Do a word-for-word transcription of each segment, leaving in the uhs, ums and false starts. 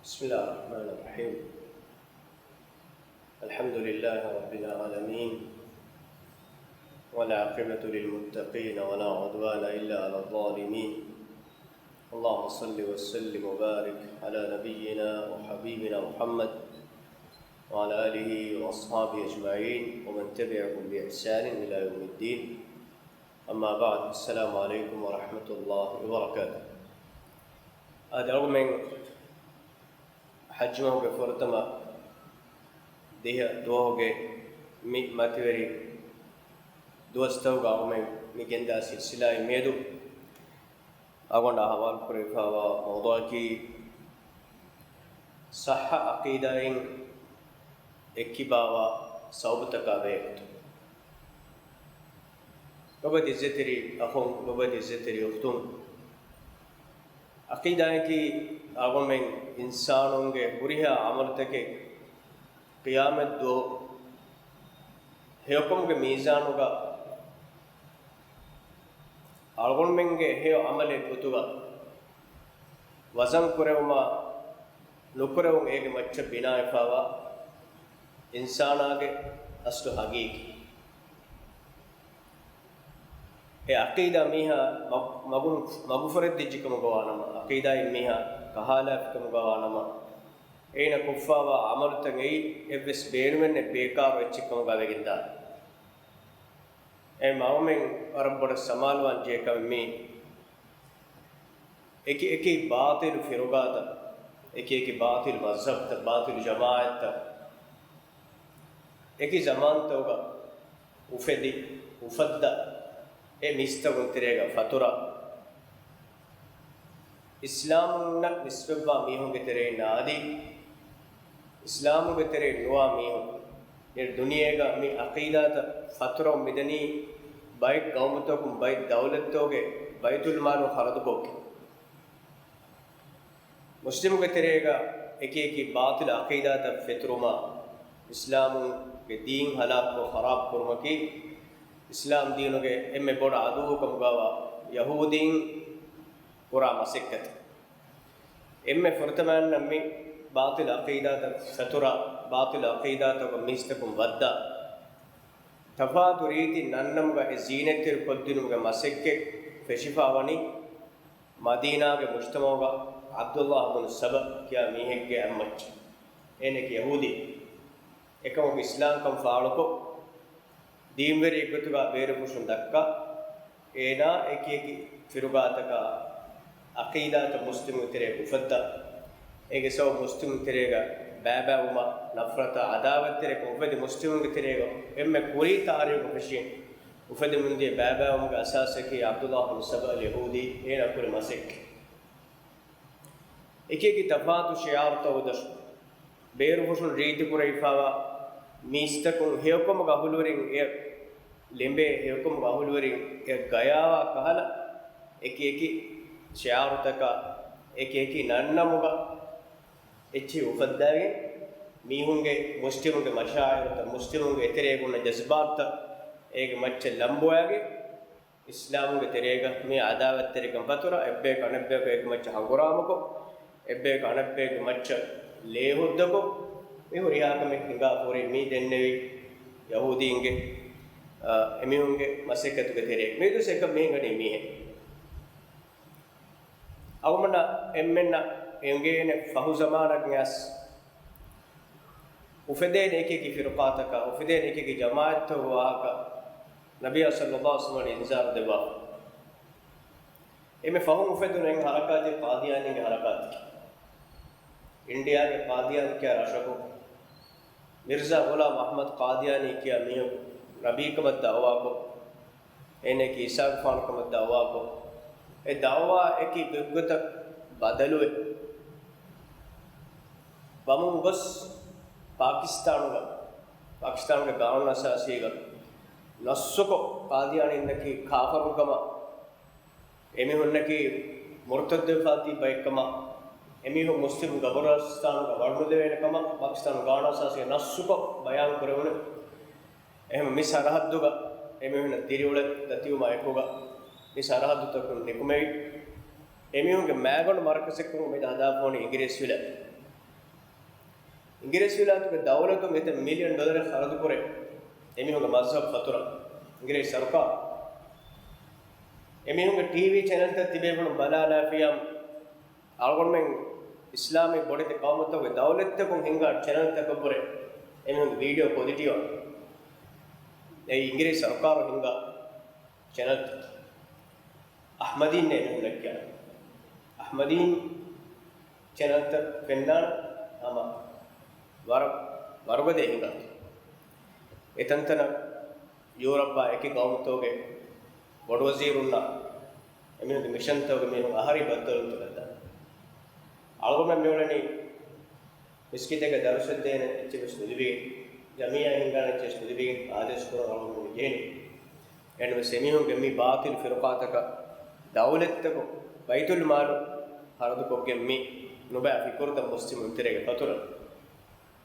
بسم الله الرحمن الرحيم. الحمد لله رب العالمين، والعاقبة للمتقين، ولا عدوان إلا على الظالمين. اللهم صل وسلم وبارك على نبينا وحبيبنا محمد وعلى آله وأصحابه أجمعين ومن تبعهم بإحسان إلى يوم الدين. أما بعد، السلام عليكم ورحمة الله وبركاته. އާދެ، އަޅުގަނޑުމެން ޙައްޖުމަހުގެ ފުރަތަމަ ދިހަ ދުވަހުގެ މި މަތިވެރި ދުވަސްތަކުގަ އަޅުގަނޑުމެން މި ގެންދާ ސިލްސިލާއިން މިއަދު އަޅުގަނޑާ ހަވާލުކުރެވިފައިވާ މައުޟޫޢަކީ، ޞައްޙަ ޢަޤީދާއިން އެއްކިބާވާ ސަބަބުތަކާ ބެހޭ ގޮތުން. ލޮބުވެތި ޢިއްޒަތްތެރި އަޚުން، ލޮބުވެތި ޢިއްޒަތްތެރި އުޚްތުން، ޢަޤީދާއަކީ އަޅުގަނޑުމެން އިންސާނުންގެ ހުރިހާ ޢަމަލުތަކެއް ޤިޔާމަތްދުވަހު ހެޔޮކަމުގެ މީޒާނުގަ އަޅުގަނޑުމެންގެ ހެޔޮ ޢަމަލެއް ގޮތުގަ ވަޒަން ކުރެވުމާ ނުކުރެވުން އޭގެ މައްޗަށް ބިނާވެފައިވާ އިންސާނާގެ އަސްލު ހަގީގީ. އެ ޢަޤީދާ މީހާ މަ-، މަގުން، މަގުފުރެއްދިއްޖެ ކަމުގަ ވާނަމަ، ޢަޤީދާއިން މީހާ ކަހާލާފި ކަމުގަ ވާނަމަ، އޭނަ ކޮށްފައިވާ ޢަމަލުތައް އެއީ އެއްވެސް ބޭނުމެއްނެތް ބޭކާރު އެއްޗެއް ކަމުގަ ވެގެންދާނެ. އެ މައުމިން ވަރަށް ބޮޑަށް ސަމާލުވާން ޖެހޭ ކަމެއް މީ. އެކި އެކި ބާޠިލު ފިރުގާތައް، އެކި އެކި ބާޠިލު މަޒްހަބްތައް، ބާޠިލު ޖަމާޢަތްތައް، އެކި ޒަމާންތަކުގަ އުފެދި، އުފައްދާ އެ މީސްތަކުން ތެރޭގަ ފަތުރާ، އިސްލާމުންނަށް ނިސްބަތްވާ މީހުންގެ ތެރެއިން އާދި، އިސްލާމުގެ ތެރެއިން ނުވާ މީހުން، އެ ދުނިޔޭގަ މި ޢަޤީދާތައް ފަތުރަވަން މިދަނީ ބައެއް ޤައުމުތަކުން، ބައެއް ދައުލަތްތަކުގެ ބައިތުލްމާލު ޚަރަދުކޮށްގެން. މުސްލިމުގެ ތެރޭގަ އެކި އެކި ބާޠިލު ޢަޤީދާތައް ފެތުރުމާ، އިސްލާމުގެ ދީން ހަލާކުކޮށް ޚަރާބު ކުރުމަކީ، އިސްލާމް ދީނުގެ އެންމެ ބޮޑު ޢަދުއްވު ކަމުގައިވާ ޔަހޫދީން ކުރާ މަސައްކަތެއް. އެންމެ ފުރަތަމައިންނަށް މި ބާޠިލު ޢަޤީދާތައް ފެތުރާ، ބާޠިލު ޢަޤީދާތަކުން މީސްތަކުން ވައްދާ، ތަފާތު ރީތި ނަންނަމުގަ އެ ޒީނަތްތެރި ކޮށްދިނުމުގެ މަސައްކަތް ފެށިފައިވަނީ، މަދީނާގެ މުޖްތަމަޢުގަ ޢަބްދުﷲ ބުނު ސަބަ ކިޔާ މީހެއްގެ އަތްމައްޗަށް. އޭނައަކީ ޔަހޫދީ. އެކަމަކު އިސްލާމްކަން ފާޅުކޮށް، ދީންވެރިއެއްގޮތުގަ ބޭރުފުށުން ދައްކާ، އޭނާ އެކިއެކި ފިރުގާތަކާ ޢަޤީދާތައް މުސްލިމުންގެ ތެރޭ އުފައްދާ، އޭގެ ސަބަބު މުސްލިމުން ތެރޭގަ ބައިބައިވުމާ، ނަފްރަތާ، ޢަދާވަތްތެރިކަން އުފެދި، މުސްލިމުންގެ ތެރޭގަ އެންމެ ކުރީ ތާރީޚު ފެށި އުފެދިމުންދިޔަ ބައިބައިވުމުގެ އަސާސަކީ ޢަބްދުﷲ ބުނު ސަބަ އަލް ޔަހޫދީ، އޭނާ ކުރި މަސައްކަތް. އެކިއެކި ތަފާތު ޝިޢާރުތައް އުދަށު، ބޭރުފުށުން ރީތިކުރެވިފައިވާ މީސްތަކުން ހެޔޮކަމުގެ އަހުލުވެރިން އެ ލިބޭ، ހެޔޮކަމުގެ އަހުލުވެރިން އެ ގަޔާވާ ކަހަލަ، އެކިއެކި ޝިޢާރުތަކާ، އެކިއެކި ނަންނަމުގަ އެއްޗެހި އުފައްދާގެން، މީހުންގެ، މުސްލިމުންގެ މަޝާޢިރުތައް، މުސްލިމުންގެ އެތެރޭގަ އޮންނަ ޖަޒްބާތުތައް އޭގެ މައްޗަށް ލަނބުވާގެން، އިސްލާމުގެ ތެރޭގަ މި ޢަދާވަތްތެރިކަން ފަތުރާ، އެއްބަޔަކު އަނެއްބަޔަކު އޭގެ މައްޗަށް ހަނގުރާމަކޮށް، އެއްބަޔަކު އަނެއްބަޔަކު މައްޗަށް ލޭހުއްދަކޮށް، މި ހުރިހާ ކަމެއް ހިނގާފަ ހުރީ މި ދެންނެވި ޔަހޫދީންގެ، އާ، އެމީހުންގެ މަސައްކަތުގެ ތެރޭ. މިއަދުވެސް އެކަން މިހެން ގަނީ މީހެއް. އަޅުގަނޑަށް އެންމެންނަށް އެނގޭނެ ފަހު ޒަމާނަށް އައިސް އުފެދޭނެ އެކިއެކި ފިރުޤާތަކާ، އުފެދޭނެ އެކިއެކި ޖަމާޢަތްތަކުގެ ވާހަކަ ނަބިއްޔާ ޞައްލައްލާހު ޢަލައިހި ވަސައްލަމަ އިންޒާރު ދެއްވާފަ. އެންމެ ފަހުން އުފެދުނު އެއް ޙަރަކާތެއް ޤާދިޔާނީގެ ޙަރަކާތެއް. އިންޑިޔާގެ ޤާދިޔާން ކިޔާ ރަށަކު މިރްޒާ ޣުލާމް އަޙްމަދު ޤާދިޔާނީ ކިޔާ މީހަކު ނަބީކަމަށް ދަޢުވާކޮށް، އޭނައަކީ ޢީސާގެފާނުކަމަށް ދަޢުވާކޮށް، އެ ދަޢުވާއަކީ ގޮތްގޮތަށް ބަދަލުވެ، ވަމުން ގޮސް ޕާކިސްތާނުގަ، ޕާކިސްތާނުގެ ގާނޫނު އަސާސީގަ ނައްޞުކޮށް، ޤާދިޔާނީންނަކީ ކާފަރުން ކަމަށް، އެމީހުންނަކީ މުރުތައްދުވެފާ ތިބި ބައެއްކަމަށް، އެމީހުން މުސްލިމް ގަބުރުސްތާނުގަ ވަޑުނުލެވޭނެ ކަމަށް ޕާކިސްތާނު ގާނޫނު އަސާސީގަ ނައްޞުކޮށް ބަޔާން ކުރެވުނު. އެހެން މި ސަރަހައްދުގަ އެމީހުންނަށް ދިރިއުޅެން ދަތިވުމާ އެކުގަ މި ސަރަހައްދުތަކުން ނިކުމެވި، އެމީހުންގެ މައިގަނޑު މަރުކަޒެއްކަމުގަ މިއަދު ހަދާފަ ވަނީ އިނގިރޭސިވިލާތް. އިނގިރޭސިވިލާތުގެ ދައުލަތުން އެތައް މިލިއަން ޑޮލަރެއް ޚަރަދުކުރޭ އެމީހުންގެ މަޒްހަބު ފަތުރަށް. އިނގިރޭސި ސަރުކާރު އެމީހުންގެ ޓީވީ ޗެނަލްތައް ތިބޭފުޅުން ބަލާލާފިޔާ، އަޅުގަނޑުމެން އިސްލާމީ ބޮޑެތި ޤައުމުތަކުގެ ދައުލަތްތަކުން ހިންގާ ޗެނަލްތަކަށްވުރެ އެމީހުންގެ ވީޑިއޯ ކޮލިޓީއާ އެއީ އިނގިރޭސި ސަރުކާރު ހިންގާ ޗެނަލްތައް. އަޙްމަދީން އެމީހުންނަށް ކިޔާ. އަޙްމަދީން ޗެނަލްތައް ފެންނާނެ ހަމަ ވަރަށް ވަރުގަދަ ހިނގާ. އެތަންތަނަށް ޔޫރަޕްއާ އެކި ޤައުމުތަކުގެ ބޮޑުވަޒީރުންނާ އެމީހުންގެ މިޝަންތަކުގެ މީހުން އަހަރީ ބައްދަލުވުންތަކަށް ދާނެ. އަޅުގަނޑުމެން މިއުޅެނީ މިސްކިތެއްގަ ދަރުސްވެއްދޭނެ އެއްޗެއް ވެސް ނުލިބިގެން، ޖަމިއްޔާ ހިންގާނެ އެއްޗެއް ވެސް ނުލިބިގެން އާދޭސް ކުރަން އަޅުގަނޑު ޖެހެނީ. އެހެންވެސް އެމީހުންގެ މި ބާޠިލް ފިރުޤާތަކަށް ދައުލަތްތަކުން ބައިތުލް މާލު ޚަރަދުކޮށްގެން މި ނުބައި ފިކުރުތައް މުސްލިމުން ތެރޭގަ ފަތުރަން.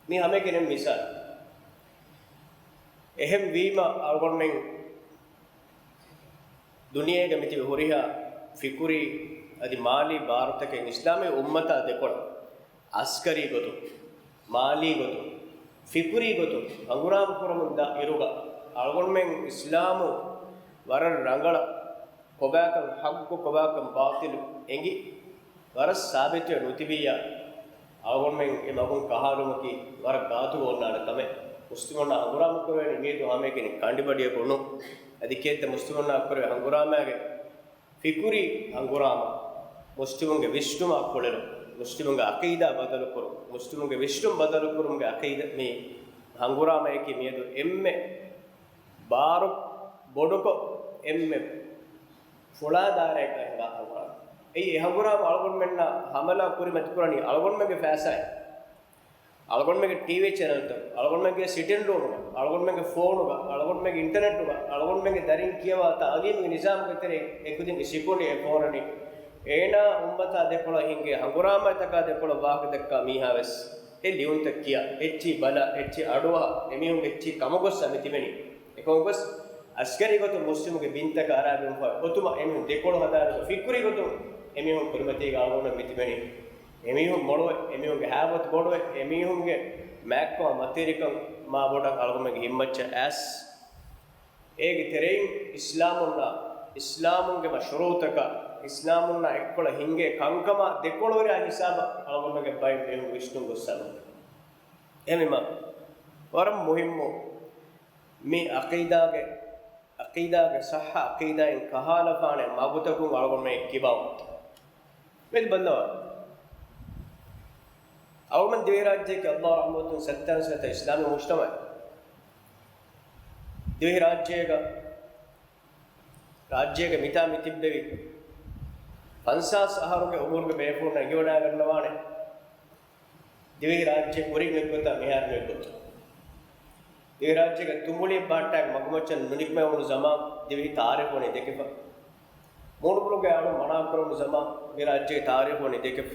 މި ހަމައެކަނި މިސާލު. އެހެން ވީމަ އަޅުގަނޑުމެން ދުނިޔޭގަ މިތިބި ހުރިހާ ފިކުރީ އަދި މާލީ ބާރުތަކެއް އިސްލާމީ އުއްމަތާ ދެކޮޅަށް އަސްކަރީ ގޮތުން، މާލީ ގޮތުން، ފިކުރީ ގޮތުން ހަނގުރާމަ ކުރަމުން ދާ އިރުގަ އަޅުގަނޑުމެން އިސްލާމު ވަރަށް ރަނގަޅަށް ކޮބާކަން ޙައްޤު ކޮބާކަން ބާޠިލު އެނގި ވަރަށް ސާބިތުވެ ނުތިބިއްޔާ، އަޅުގަނޑުމެން އެ މަގުން ކަހާލުމަކީ ވަރަށް ގާތުގަ އޮންނާނެ ކަމެއް. މުސްލިމުންނާ ހަނގުރާމަ ކުރެވެނީ މިއަދު ހަމައެކަނި ކަނޑިބަޑިއަކު ނޫން. އަދި ކިއެއްތަ މުސްލިމުންނާ ކުރެވޭ ހަނގުރާމައިގެ ފިކުރީ ހަނގުރާމަ، މުސްލިމުންގެ ވިސްނުމާ ކުޅެލުން، މުސްލިމުންގެ ޢަޤީދާ ބަދަލުކުރުން، މުސްލިމުންގެ ވިސްނުން ބަދަލުކުރުމުގެ ޢަޤީދާ މި ހަނގުރާމަޔަކީ މިއަދު އެންމެ ބާރު ބޮޑުކޮށް އެންމެ ފުޅާ ދާއިރާއެއްގަ ހިނގާ ހަނގުރާމަ. އެއީ އެ ހަނގުރާމަ އަޅުގަނޑުމެންނާ ހަމަލާ ކުރިމަތި ކުރަނީ އަޅުގަނޑުމެންގެ ފައިސާއިން. އަޅުގަނޑުމެންގެ ޓީވީ ޗެނަލްތައް، އަޅުގަނޑުމެންގެ ސިޓިން ރޫމުގަ، އަޅުގަނޑުމެންގެ ފޯނުގަ، އަޅުގަނޑުމެންގެ އިންޓަނެޓުގަ، އަޅުގަނޑުމެންގެ ދަރިން ކިޔަވާ ތަޢުލީމުގެ ނިޒާމުގެ ތެރެއިން އެކުދިންގެ ސިކުނޑި އެ ފޯރަނީ. އޭނާ އުއްމަތާ ދެކޮޅަށް ހިންގޭ ހަނގުރާމަތަކާ ދެކޮޅަށް ވާހަކަ ދައްކާ މީހާ ވެސް އެ ލިޔުންތައް ކިޔާ، އެއްޗިހި ބަލާ، އެއްޗިހި އަޑުއަހާ، އެމީހުން އެއްޗިހި ކަމުގޮއްސާ މިތިބެނީ. އެކަމުގޮސް އަސްކަރީ ގޮތުން މުސްލިމުގެ ބިންތަކަށް އަރާގެންފަ އޮތުމަށް އެމީހުން ދެކޮޅު ހަދާނެ ފިކުރީ ގޮތުން އެމީހުން ކުރިމަތީގަ އަޅުގަނޑު މިތިބެނީ. އެމީހުން މޮޅުވެ، އެމީހުންގެ ހައިބަތު ބޮޑުވެ، އެމީހުންގެ މާތްކަމާ މަތިވެރިކަން މާ ބޮޑަށް އަޅުގަނޑުމެންގެ ހިތްމައްޗަށް އައިސް، އޭގެ ތެރެއިން އިސްލާމުންނާ، އިސްލާމުންގެ މަޝްރޫޢުތަކާ، އިސްލާމުންނާ އެއްކޮޅަށް ހިންގޭ ކަންކަމާ ދެކޮޅުވެރިޔާ ހިސާބަށް އަޅުގަނޑުމެންގެ ބައެއް މީހުން ވިސްނުން ގޮއްސަމުން. އެހެންވީމަ، ވަރަށް މުހިއްމު މި ޢަޤީދާގެ، ޢަޤީދާގެ ޞައްޙަ ޢަޤީދާއިން ކަހާލަފާނެ މަގުތަކުން އަޅުގަނޑުމެން ކިބާވަންތަ. މެދު ބައްލަވާ. އަޅުގަނޑު ދިވެހިރާއްޖެއަކީ ﷲ ރަޙްމަތުން ސައްތާން ސަތަ އިސްލާމީ މުޖްތަމަޢެއް. ދިވެހިރާއްޖޭގަ، ރާއްޖޭގަ މިތާ މި ތިއްބެވި ފަންސާސް އަހަރުގެ އުމުރުގެ ބޭފުޅުންނަށް އެނގިވަޑައިގަންނަވާނެ. ދިވެހިރާއްޖެ ކުރިން އެއްގޮތަށް މިހާރު އެއްގޮތަށް. ދިވެހިރާއްޖޭގެ ތުނބުޅި ބަހައްޓާގެ މަގުމައްޗަށް ނުނިކުމެވުނު ޒަމާން ދިވެހި ތާރީޚު ވަނީ ދެކެފަ. މޫނުބުރުގެ އަޅުން މަނާކުރެވުނު ޒަމާން މި ރާއްޖޭގެ ތާރީޚު ވަނީ ދެކެފަ.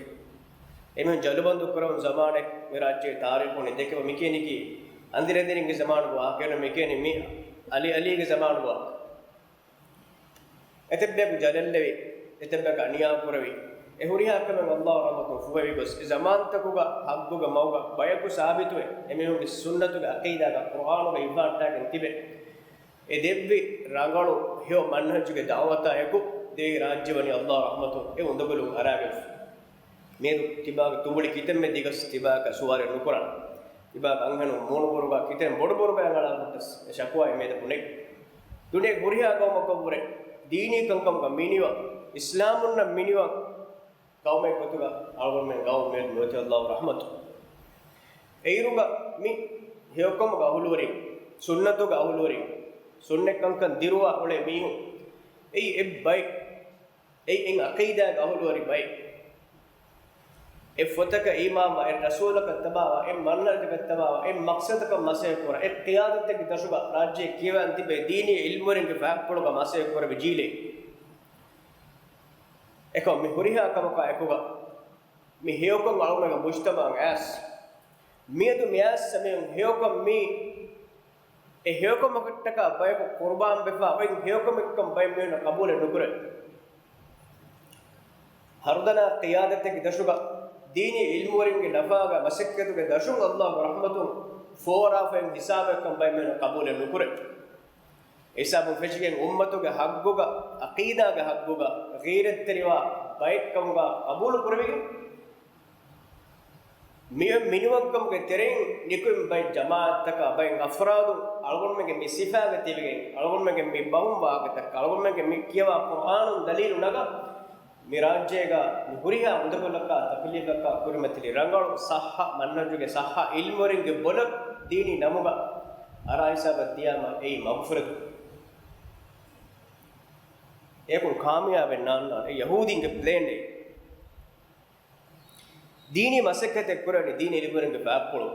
އެމީހުން ޖަލުބަންދު ކުރެވުނު ޒަމާނެއް މި ރާއްޖޭގެ ތާރީޚު ވަނީ ދެކެފަ. މިކިޔަނީކީ އަނދިރި އަނދިރިންގެ ޒަމާނުގެ ވާހަކަ، މިކިޔަނީ މި އަލީ އަލީގެ ޒަމާނުގެ ވާހަކަ. އެތައްބަޔަކު ޖަލަށްލެވި، އެތައްބަޔަކު އަނިޔާކުރެވި، އެ ހުރިހާ ކަމެއް ﷲ ރަޙްމަތުން ފުހެވި ގޮސް، އެ ޒަމާންތަކުގަ ޙައްޤުގެ މަގުގަ ބަޔަކު ސާބިތުވެ، އެމީހުންގެ ސުންނަތުގެ ޢަޤީދާގަ ޤުރްއާނުގަ ހިފަހައްޓާގެން ތިބެ، އެ ދެއްވި ރަނގަޅު ހެޔޮ މަންހަޖުގެ ދަޢުވަތާ އެކު، ދިވެހިރާއްޖެ ވަނީ ﷲ ރަޙްމަތުން އެ އުނދަގުލުން އަރާގެންފި. މިއަދު ތިބާގެ ތުނބުޅި ކިތަންމެ ދިގަސް ތިބާގެ ސުވާރެއް ނުކުރަން. ތިބާގެ އަންހެނުން މޫނުބުރުގަ ކިތަން ބޮޑުބުރުގަ އަނގަޅާ ހުއްޓަސް އެ ޝަކުވާ އެމީދަ ބުނެ. ދުނިޔޭގެ ހުރިހާ ޤައުމަކަށްވުރެ ދީނީ ކަންކަމުގަ މިނިވަން، އިސްލާމުންނަށް މިނިވަން ޤައުމެއް ގޮތުގަ އަޅުގަނޑުމެން ޤައުމު މިއަދު މިއޮތީ ﷲ ރަޙްމަތު. އެއިރުގަ މި ހެޔޮކަމުގެ އަހުލުވެރިން، ސުންނަތުގެ އަހުލުވެރިން، ސުންނަތް ކަންކަން ދިރުވާ އުޅޭ މީހުން އެއީ އެއް ބައެއް. އެއީ އެއް ޢަޤީދާގެ އަހުލުވެރި ބައެއް. އެއް ފޮތަކަށް އީމާންވާ، އެއް ރަސޫލަކަށް ތަބާވާ، އެއް މަންހަޖަކަށް ތަބާވާ، އެއް މަޤްޞަދަކަށް މަސައްކަތް ކުރާ، އެއް ޤިޔާދަތެއްގެ ދަށުގަ ރާއްޖެ ކިޔަވާން ތިބޭ ދީނީ ޢިލްމުވެރިންގެ ފަހަތްޕުޅުގަ މަސައްކަތް ކުރެވި ޖީލެއް. އެކަމް މި ހުރިހާ ކަމަކާ އެކުގަ މި ހެޔޮކަން އަޅުގަނޑުގެ މުޖްތަމަޢަށް އައިސް، މިއަދު މި އައިސް ސަމިއުން ހެޔޮކަން މީ އެ ހެޔޮކަމަކަށްޓަކާ ބަޔަކު ޤުރުބާންވެފާ އޮތް ހެޔޮކަމެއްކަން ބައެއް މީހުންނަށް ޤަބޫލެއް ނުކުރޭ. ހަރުދަނާ ޤިޔާދަތެއްގެ ދަށުގަ ދީނީ އިލްމުވެރިންގެ ނަފާގަ މަސައްކަތުގެ ދަށުން އައްލާހުގެ ރަޙްމަތުން ފޯރާފައިން ހިސާބެއްކަން ބައެއް މީހުން ޤަބޫލެއް ނުކުރޭ. އެ ހިސާބުން ފެށިގެން އުއްމަތުގެ ޙައްޤުގަ، ޢަޤީދާގެ ޙައްޤުގަ ޣީރަތްތެރިވާ ބައެއްކަމުގަ ޤަބޫލު ކުރެވިގެން، މި މިނިވަންކަމުގެ ތެރެއިން ނިކުތް ބައެއް ޖަމާޢަތްތަކާ ބައެއް އަފްރާދު އަޅުގަނޑުމެންގެ މި ސިފާގަ ތިބެގެން، އަޅުގަނޑުމެންގެ މި ބަހުން ވާހަކަތައް، އަޅުގަނޑުމެންގެ މި ކިޔަވާ ޤުރްއާނުން ދަލީލު ނަގާ، މި ރާއްޖޭގަ މި ހުރިހާ އުނދަގުލަކާ، ތަކުލީފަކާ ކުރިމަތިލި ރަނގަޅު ޞައްޙަ މަންހަޖުގެ ޞައްޙަ އިލްމުވެރިންގެ ބޮލަށް ދީނީ ނަމުގަ އަރާ ހިސާބަށް ދިޔާމަ އެއީ މަގުފުރެދު. އެކުން ކާމިޔާބެއް ނާންނާނެ. އެ ޔަހޫދީންގެ ޕްލޭން އެއް. ދީނީ މަސައްކަތެއް ކުރަނީ ދީނީ އިލްމުވެރިންގެ ފާފުޅު.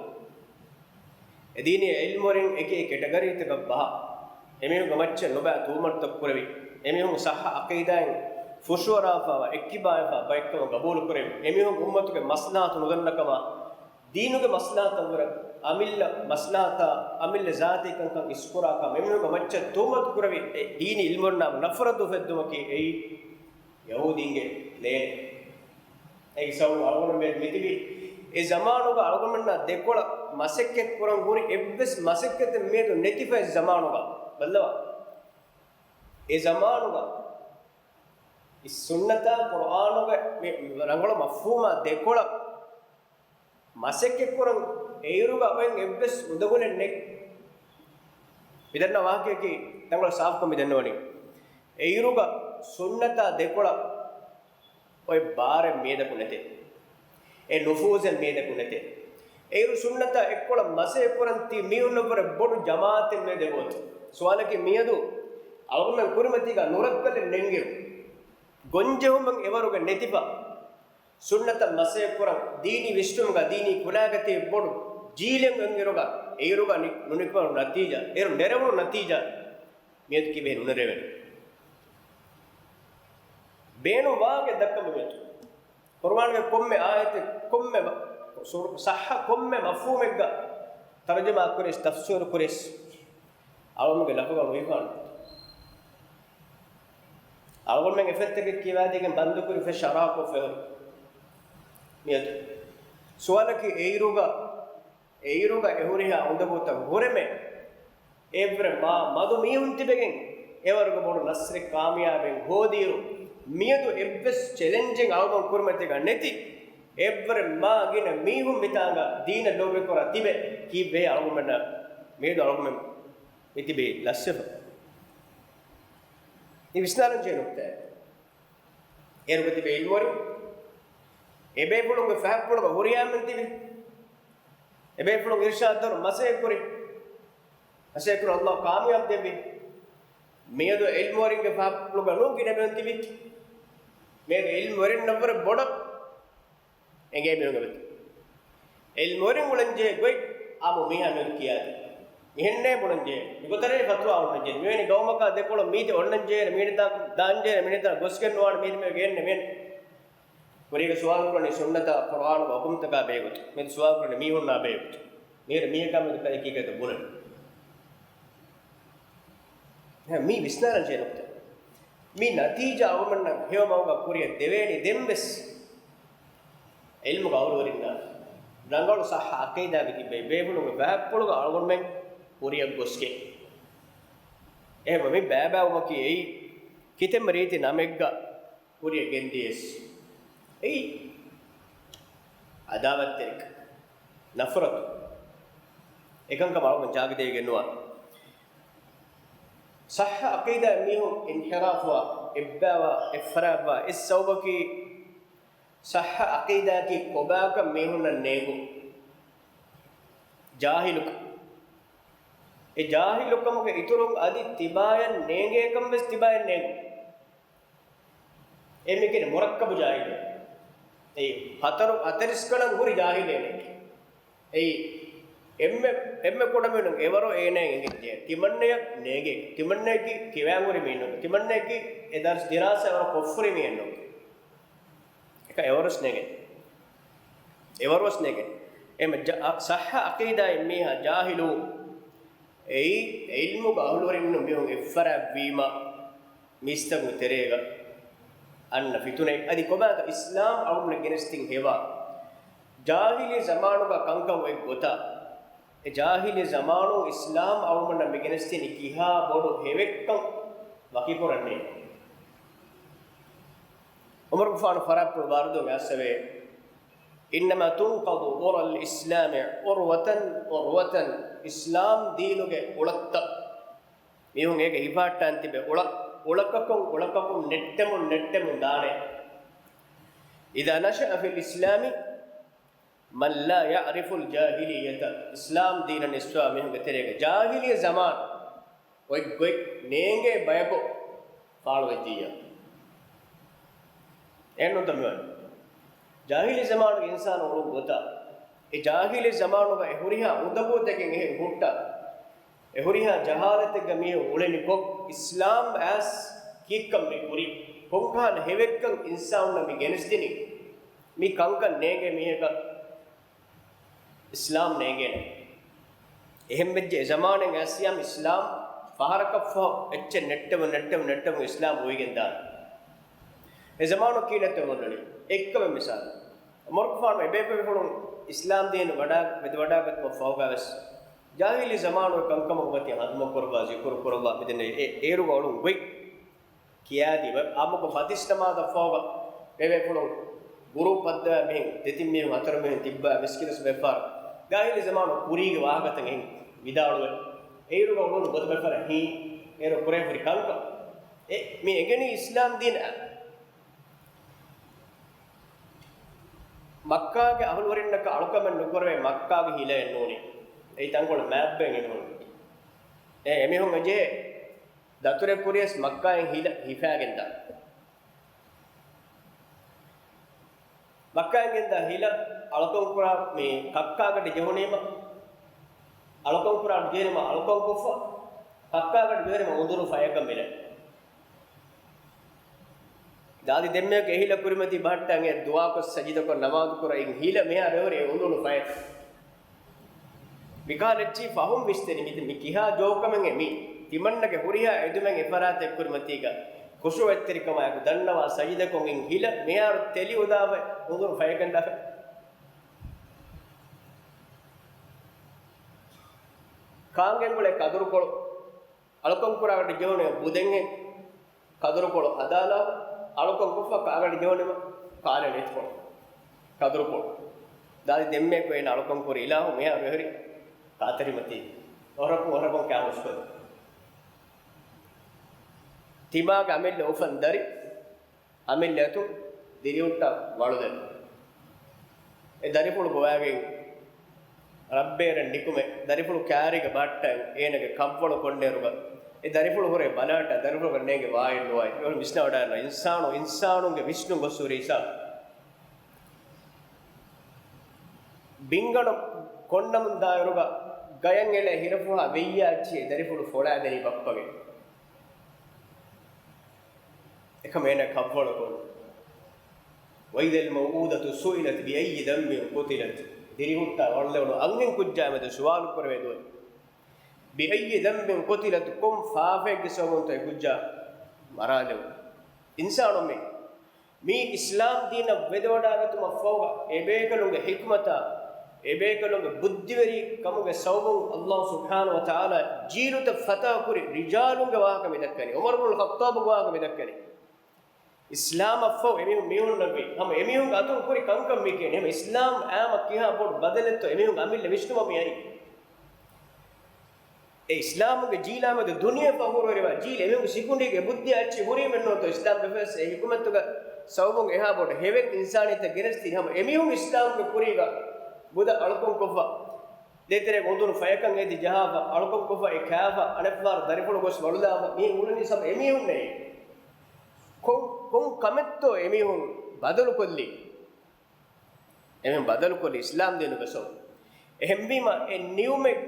އެ ދީނީ އިލްމުވެރިން އެކި އެކި ކެޓަގަރީތަކަށް ބަހާ. އެމީހުންގެ މައްޗަށް ނުބައި ތުހުމަތުތައް ކުރެވި. އެމީހުން ޞައްޙަ ޢަޤީދާއިން ފުށުއަރާފައިވާ އެއްކިބާވެފަ ބައެއްކަމަށް ގަބޫލު ކުރެވި. އެމީހުން އުއްމަތުގެ މަސްލަހަތު ނުދަންނަ ކަމަށް، ދީނުގެ މަސްލަހަތަށްވުރެ އަމިއްލަ މަސްލަހަތާ، އަމިއްލަ ޒާތީ ކަންކަން އިސްކުރާކަށް އެމީހުންގެ މައްޗަށް ތުހުމަތު ކުރެވި، އެ ދީނީ އިލްމުވެރިންނާ ނަފްރަތު އުފެއްދުމަކީ އެއީ ޔަހޫދީންގެ ޕްލޭނެއް. އޭގެ ސަބަބުން އަޅުގަނޑުމެން މިތިބީ އެ ޒަމާނުގަ އަޅުގަނޑުމެންނާ ދެކޮޅަށް މަސައްކަތް ކުރަން ހުރި އެއްވެސް މަސައްކަތެއް މިއަދު ނެތިފަ އެ ޒަމާނުގަ. ބައްލަވާ. އެ ޒަމާނުގަ އިސް ސުންނަތާ ޤުރްއާނުގެ މި ރަނގަޅު މަފްހޫމާ ދެކޮޅަށް މަސައްކަތްކުރަން އެއިރުގަ އޮތް އެއްވެސް އުނދަގުލެއް ނެތް. މިދަންނަ ވާހަކަޔަކީ ތަންކޮޅެއް ސާފުކޮށް މިދަންނަވަނީ. އެއިރުގަ ސުންނަތާ ދެކޮޅަށް އޮތް ބާރެއް މިއަދަކު ނެތޭ. އެ ނުފޫޒެއް މިއަދަކު ނެތޭ. އެއިރު ސުންނަތާ އެއްކޮޅަށް މަސައްކަތްކުރަން ތި މީހުންނަށްވުރެ ބޮޑު ޖަމާޢަތެއް މިއަދެއް އޮތީ. ސުވާލަކީ މިއަދު އަޅުގަނޑުމެން ކުރިމަތީގަ ނުރައްކަލެއް ނެންގެވު. ގޮންޖެހުމެއް އެވަރުގަ ނެތިފަ. ސުންނަތަށް މަސައްކަތްކުރަން، ދީނީ ވިސްނުމުގަ، ދީނީ ކުލައިގަތީ ބޮޑު ޖީލެއް އޮތްއިރުގަ، އެއިރުގަ ނި-، ނުނިކުމެވުނު ނަތީޖާ، އޭރު ނެރެވުނު ނަތީޖާ، މިއަދު ކީއްވެހޭ ނުނެރެވޭނެ. ބޭނުން ވާހަކަ ދައްކަމު މިއަދު. ޤުރުއާންގެ ކޮންމެ އާޔަތެއް، ކޮންމެ މަ-، ސުރު-، ޞައްޙަ ކޮންމެ މަފްހޫމެއްގަ ތަރުޖަމާ ކުރިސް، ތަފްސީރު ކުރިސް، އަޅުގަނޑުގެ ލަފުގަ ނުހިފާނެ. އަޅުގަނޑުމެން އެފެއްތަކެއް ކިޔަވާދީގެން ބަންދުކުރި ފެށި އަރާކޮށް ފެހުރި. މިއަދު ސުވާލަކީ އެއިރުގަ، އެއިރުގަ އެ ހުރިހާ އުނދަގޫތައް ހުރެމެ، އެއްވުރެ މާ މަދު މީހުން ތިބެގެން އެވަރުގެ ބޮޑު ނަޞްރެއް ކާމިޔާބެއް ހޯދިއިރު، މިއަދު އެއްވެސް ޗެލެންޖެއް އަޅުގަނޑު ކުރިމަތީގަ ނެތި، އެއްވުރެ މާ ގިނަ މީހުން މިތާނގަ ދީނަށް ލޯބިކުރާ ތިބެ، ކީއްވެ އަޅުގަނޑަށް މިއަދު އަޅުގަނޑު މިތިބީ ލަސްވެފަ. މި ވިސްނާލަން ޖެހޭ ނުކްތާއެއް. އޭރުގަ ތިބޭ އިލްމުވެރިން، އެބޭފުޅުންގެ ފަހަތްޕުޅުގަ ހުރިހާމެން ތިބި، އެބޭފުޅުން އިރްޝާދު ދެއްވުނު މަސައްކަތް ކުރި، މަސައްކަތް ކުރި އައްލާހު ކާމިޔާބު ދެއްވި. މިއަދު އިލްމުވެރިންގެ ފަހަތްޕުޅުގަ ނޫން ގިނަ މީހުން ތިބި. މިއަދު އިލްމުވެރިންނަށްވުރެ ބޮޑަށް އެނގޭ މީހުންގެ މެދު. އިލްމުވެރިން އުޅެންޖެހޭ ގޮތް އާއްމު މީހާ މިއަދު ކިޔާދީ. މިހެންނޭ ބުނަންޖެހޭ. މިގޮތަށް ފަތުވާ އޮންނަންޖެހޭ. މިވެނި ގައުމަކާ ދެކޮޅަށް މީތި އޮންނަންޖެހޭ، މީނިތާ ދާންޖެހޭ، މީނިތާ ގޮސްގެން ނުވާނެ، މީނި މޭ ގެންނެ މޭން. ކުރީގެ ސުވާލު ކުރަނީ ސުންނަތާ ޤުރްއާނުގެ ޙުކުމްތަކާ ބެހޭގޮތުން. މިއަދު ސުވާލު ކުރަނީ މީހުންނާ ބެހޭގޮތުން. މީރު މީހަކާ މެދު ކަލޭ ކީކޭތަ ބުނަނީ. މީ ވިސްނާލަން ޖެހޭ ނުކްތަ. މި ނަތީޖާ އަޅުގަނޑަށް ހެޔޮ މަގުގަ ކުރިއަށް ދެވޭނީ ދެންވެސް. އިލްމުގެ އަހުލުވެރިންނާ ރަނގަޅު ޞައްޙަ ޢަޤީދާގަ ތިބޭ ބޭފުޅުންގެ ބައެއްޕުޅުގަ އަޅުގަނޑުމެން ކުރިއަށް ގޮސްގެން. އެހެންވެ މި ބައިބައިވުމަކީ އެއީ ކިތަންމެ ރީތި ނަމެއްގަ ކުރިއަށް ގެންދިޔަސް އެއީ ޢަދާވަތްތެރިކަން، ނަފްރަތު. އެކަންކަމަށް އަޅުގަނޑު ޖާގަދޭގެންނުވާ. ޞައްޙަ ޢަޤީދާ މީހުން އިންޙިރާފުވާ، އެއްބައިވާ، އެއްފަރާތްވާ، އެއް ސަބަބަކީ ޞައްޙަ ޢަޤީދާއަކީ ކޮބާކަން މީހުންނަށް ނޭނގުން. ޖާހިލުކަން. އެ ޖާހިލުކަމުގެ އިތުރުން އަދި ތިބާޔަށް ނޭނގޭކަން ވެސް ތިބާޔަށް ނޭނގުން. އެ މިކިޔަނީ މުރައްކަބު ޖާހިލު. އެ ހަތަރު ހަތަރިސްކަނަށް ހުރި ޖާހިލޭނެ. އެއީ އެންމެ، އެންމެ ކުޑަމިނުން އެވަރު އޭނައަށް އެނގެންޖެހޭ. ތިމަންނަޔަށް ނޭނގޭ. ތިމަންނަޔަކީ ކިވާން ހުރި މީހުން. ތިމަންނަޔަކީ އެ ދަރުސް ދިރާސާ އެވަރު ކޮށްފަ ހުރި މީހެއް ނޫން. އެކަން އެވަރުވެސް ނޭނގެ. އެވަރުވެސް ނޭނގެ. އެމަ ޖަ-، އަ، ޞައްޙަ ޢަޤީދާ އެއްމީހާ ޖާހިލު. އެއީ ޢިލްމުގެ އަހުލުވެރިންނު މީހުން އެއްފަރާތްވީމަ، މީސްތަކުން ތެރޭގަ އަންނަ ފިތުނައެއް. އަދި ކޮބާތަ އިސްލާމް އަޅުގަނޑު ގެނެސްދިން ހެވާ؟ ޖާހިލީ ޒަމާނުގަ ކަންކަން އޮތް ގޮތަށް، އެ ޖާހިލީ ޒަމާނު އިސްލާމް އައުމަށް މި ގެނެސްދިނީ ކިހާ ބޮޑު ހެވެއްކަން ވަކިކުރަން ނޭނގެ. ޢުމަރުގެފާނު ފަރާތްޕުޅު ވާރިދުވެ އައިސްފަވޭ، إنما تنقض عرى الإسلام عروة عروة، އިސްލާމް ދީނުގެ އުޅަތައް، މީހުން އޭގަ ހިފަހައްޓާން ތިބެ އުޅަ، އުޅަކަކުން އުޅަކަކުން ނެއްޓެމުން ނެއްޓެމުން ދާނެ. إذا نشأ في الإسلام من لا يعرف الجاهلية، އިސްލާމް ދީނަށް ނިސްބަތްވާ މީހުންގެ ތެރޭގަ ޖާހިލީ ޒަމާން އޮތް ގޮތް ނޭނގޭ ބަޔަކު ފާޅުވެއްޖިއްޔާ. އެހެންނޫންތަ މިވަނީ؟ ޖާހިލީ ޒަމާނުގެ އިންސާނު އުޅުން ގޮތަށް، އެ ޖާހިލީ ޒަމާނުގަ އެ ހުރިހާ އުނދަގޫތަކެއް އެހެން ހުއްޓާ، އެ ހުރިހާ ޖަހާލަތެއްގަ މީހުން އުޅެނިކޮށް، އިސްލާމް އައިސް ކީއްކަން މި ކުރީ؟ ކޮންކަހަލަ ހެވެއްކަން އިންސާނުންނަށް މި ގެނެސްދިނީ؟ މި ކަންކަން ނޭނގޭ މީހަކަށް އިސްލާމް ނޭނގޭނެ. އެހެންވެއްޖެ އެ ޒަމާނެއް އައިސްޔާމް އިސްލާމް ފަހަރަކަށްފަހު އެއްޗެއް ނެއްޓެވުން ނެއްޓެވުން ނެއްޓެވުން އިސްލާމް އުވިގެން ދާނެ. އެ ޒަމާނު ކީއްތަ އޮންނަނީ؟ އެއްކަމެއް މިސާލު، ޢުމަރުގެފާނު އެބޭފުޅުން އިސްލާމް ދީން ވަޑާ، ވެދިވަޑާގަތުމަށްފަހުގަވެސް ޖާހިލީ ޒަމާނުގެ ކަންކަމަށް އޮތީ ހަނދުމަކުރައްވާ، ޒިކުރު ކުރައްވާ، މިދެންނެވި އޭރުގަ އުޅުން ގޮތް ކިޔާދީ، އާއްމުކޮށް ފަތިސް ނަމާދަށްފަހުގަ އެބޭފުޅުން ގުރޫޕް ހައްދަވާ މިހެން ދެތިން މީހުން ހަތަރު މީހުން ތިއްބާ މިސްކިތަށް ބައެއްފަހަރު ޖާހިލީ ޒަމާނު ކުރީގެ ވާހަކަތައް އެހެން ވިދާޅުވެ، އޭރުގަ އުޅުނު ގޮތަށް ބައެއްފަހަރު ހީ އޭރު ކުރޭ ހުރި ކަންކަން. އެ، މި އެނގެނީ އިސްލާމް ދީނަށް. މައްކާގެ އަހުލުވެރިންނަކަށް އަޅުކަމެއް ނުކުރެވޭ މައްކާގެ ހިލައެއް ނޫނީ. އެއީ ތަންކޮޅެއް މޭޕްއެއް އެނގުނު. އެ، އެމީހުން އެނގޭ ދަތުރެއް ކުރިޔަސް މައްކާއިން ހިލަ ހިފާގެންދާ. މައްކާއިން ގެންދާ ހިލަ އަޅުކަން ކުރާ މި ކައްކާގަޑި ޖެހުނީމަ، އަޅުކަން ކުރާ ޖެހުނީމަ އަޅުކަން ކޮށްފަ، ކައްކާގަޑި ޖެހުނީމަ އުނދުރު ފަޔަކަށް މިލެ. ދާދި ދެންމެ އެ ހިލަ ކުރިމަތީ ބަހައްޓަން އެ ދުޢާކޮށް ސަޖިދަކޮށް ނަމާދު ކުރައިން ހިލަ މިހާރު އެހުރި އެ އުނދުނު ފަޔަކަށް. މިކަހަލަ އެއްޗިހި ފަހުން ވިސްނެނީ މި، މި ކިހާ ޖޯކަމެއް މި ތިމަންނަގެ ހުރިހާ އެދުމެއް އެފަރާތެއް ކުރިމަތީގަ ޚުޝޫޢަތްތެރިކަމާއެކު ދަންނަވާ ސަޖިދަކޮށް އިން ހިލަ މިހާރު ތެލި އުދާފަ އުނދުރު ފަޔަކަށް ދާފަ. ކާންގެންގުޅޭ ކަދުރުކޮޅު އަޅުކަން ކުރާގަޑި ޖެހުނީ ބުދެންހެން. ކަދުރުކޮޅު ހަދާލާ އަޅުކަން ކޮށްފަ ކާގަޑި ޖެހުނީމަ ކާލެ ނެތިކޮޅު. ކަދުރުކޮޅު. ދާދި ދެންމެ އެކު އޭނަ އަޅުކަން ކުރި އިލާހު މިހާރު އެހުރި ކާތެރިމަތީ. އޮހޮރަކުން އޮހޮރަކުން ކާ މުސްކޮތް. ތިމާގެ އަމިއްލަ އުފަން ދަރި އަމިއްލަ އަތުން ދިރިހުއްޓާ ވަޅުލެވުނު. އެ ދަރިފުޅު ގޮވާގެން ރައްބޭރަށް ނިކުމެ، ދަރިފުޅު ކާރީގަ ބަހައްޓަން އޭނަގެ ކަށްވަޅު ކޮންނޭރުގަ، އެ ދަރިފުޅު ހުރޭ ބަލާޓަ، ދަރިފުޅުގަ ނޭނގެ ވާއެއް ނުވާ. އެވަރު ވިސްނަވަޑާނަ އިންސާނު، އިންސާނުންގެ ވިސްނުން ގޮސް ހުރި ހިސާބު. ބިންގަނޑު ކޮންނަމުން ދާއިރުގަ ގަޔަށް އެޅޭ ހިރަފުހާ ވެއްޔާ އެއްޗެހި ދަރިފުޅު ފޮޅާދެނީ ބައްޕަގެ. އެކަމަ އޭނަ ކަށްވަޅު ކޮން. وإذا الموءودة سئلت بأي ذنب قتلت، ދިރިހުއްޓާ ވަޅުލެވުނު އަންހެން ކުއްޖާމެދު ސުވާލު ކުރެވޭ ދުވަހެއް. بأي ذنب قتلت، ކޮން ފާފައެއްގެ ސަބަބުންތޯ އެ ކުއްޖާ މަރާލެވުނު؟ އިންސާނުން މި މީ އިސްލާމް ދީނަށް ވެދެވަޑާގަތުމަށްފަހުގަ، އެބޭކަލުންގެ ޙިކްމަތާ، އެބޭކަލުންގެ ބުއްދިވެރިކަމުގެ ސަބަބުން ﷲ ސުބްޙާނަހޫ ވަތަޢާލާ ޖީލުތައް ފަތާކުރި ރިޖާލުންގެ ވާހަކަ މިދައްކަނީ. ޢުމަރު ބުނުލް ޚައްޠާބުގެ ވާހަކަ މިދައްކަނީ. އިސްލާމަށްފަހު އެމީހުން މީހުންނަށްވީ ހަމަ އެމީހުންގެ އަތުން ކުރި ކަންކަން މިކިޔަނީ. ހަމަ އިސްލާމް އާމަ ކިހާ ބޮޑު ބަދަލެއްތޯ އެމީހުންގެ އަމިއްލަ ވިސްނުމަށް މިއައީ. އެ އިސްލާމުގެ ޖީލާމެދު ދުނިޔެ ފަޚުރުވެރިވާ ޖީލް އެމީހުންގެ ސިކުނޑީގެ ބުއްދި އައްޗި ހުރީމެއްނޫންތޯ އިސްލާމް ބެފަސް އެ ޙިކުމަތުގެ ސަބަބުން އެހާ ބޮޑު ހެވެއް އިންސާނިއްޔަތަށް ގެނެސްދިނީ. ހަމަ އެމީހުން އިސްލާމްގެ ކުރީގަ ބުދަ އަޅުކަން ކޮށްފަ، ދޭތެރޭގަ އުނދުނު ފަޔަކަށް އެދި ޖަހާފަ، އަޅުކަން ކޮށްފަ އެ ކާފަ، އަނެއްފަހަރު ދަރިފުޅު ގޮސް ވަޅުލާފަ، މީހުން އުޅެނީ ސަބަ އެމީހުންނޭ. ކޮން، ކޮން ކަމެއްތޯ އެމީހުން ބަދަލުކޮށްލީ؟ އެމީހުން ބަދަލުކޮށްލި އިސްލާމް ދީނުގެ ސަބަބުން. އެހެންވީމަ، އެ ނިޢުމަތް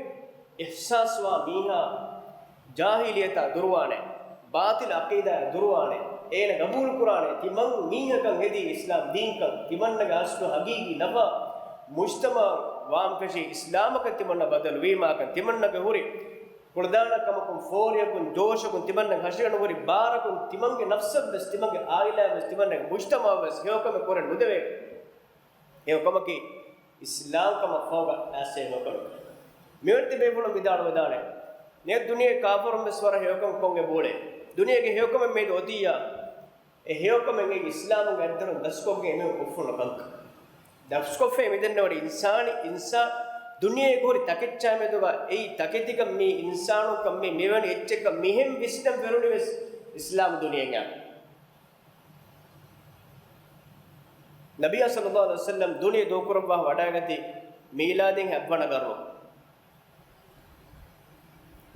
އިޙްސާސްވާ މީހާ ޖާހިލިއްޔަތާ ދުރުވާނެ، ބާޠިލް ޢަޤީދާއާ ދުރުވާނެ، އޭނަ ގަބޫލުކުރާނެ، ތިމަން މީހަކަށް ހެދީ އިސްލާމް ދީންކަން، ތިމަންނަގެ އަސްލު ޙަޤީޤީ ނަފާ މުޖްތަމަޢަށް ވާން ފެށީ އިސްލާމަކަށް ތިމަންނަ ބަދަލު ވީމާކަން، ތިމަންނަގެ ހުރި ކުޅަދާނަ ކަމަކުން، ފޯރިޔަކުން، ޖޯޝަކުން، ތިމަންނަގެ ހަށިގަނޑު ހުރި ބާރަކުން، ތިމަންގެ ނަފްސަށްވެސް، ތިމަންގެ ޢާއިލާއަށްވެސް، ތިމަންނަގެ މުޖްތަމަޢަށްވެސް ހެޔޮކަމެއް ކުރަން ނުދެވޭ. ހެޔޮކަމަކީ، އިސްލާމްކަމަށް ފަހުގަ އައިސް ހެޔޮކަން. މިވަންތި ބޭފުޅުން ވިދާޅުވެދާނެ، ނޭ ދުނިޔެ ކާފަރުން ވެސް ވަރަށް ހެޔޮކަން ކޮންގެ ބޯޅެ؟ ދުނިޔޭގެ ހެޔޮކަމެއް މީދު އޮތިއްޔާ، އެ ހެޔޮކަމެއް އެ އިސްލާމުގެ އަތްދަރުން ދަސްކޮށްގެން އެމީހުން ކުށްފުންނަ ކަންކަން. ދަސްކޮށްފައި މިދެންނެވަޑި އިންސާނި، އިންސާ، ދުނިޔޭގެ ހުރި ތަކެއްޗާ މެދުގަ އެއީ ތަކެތިކަން މީ އިންސާނުންކަން މީ މިވެނި އެއްޗެއްކަން މިހެން ވިސްނަން ފެރުނި ވެސް އިސްލާމް ދުނިޔެއަށް. ނަބިއްޔާ ޞައްލައްލާހު ޢަލައިހި ވަސައްލަމް ދުނިޔެ ދޫކުރައްވާ ވަޑައިގަތީ މީލާދީން ހަތްވަނަ ގަރުނު.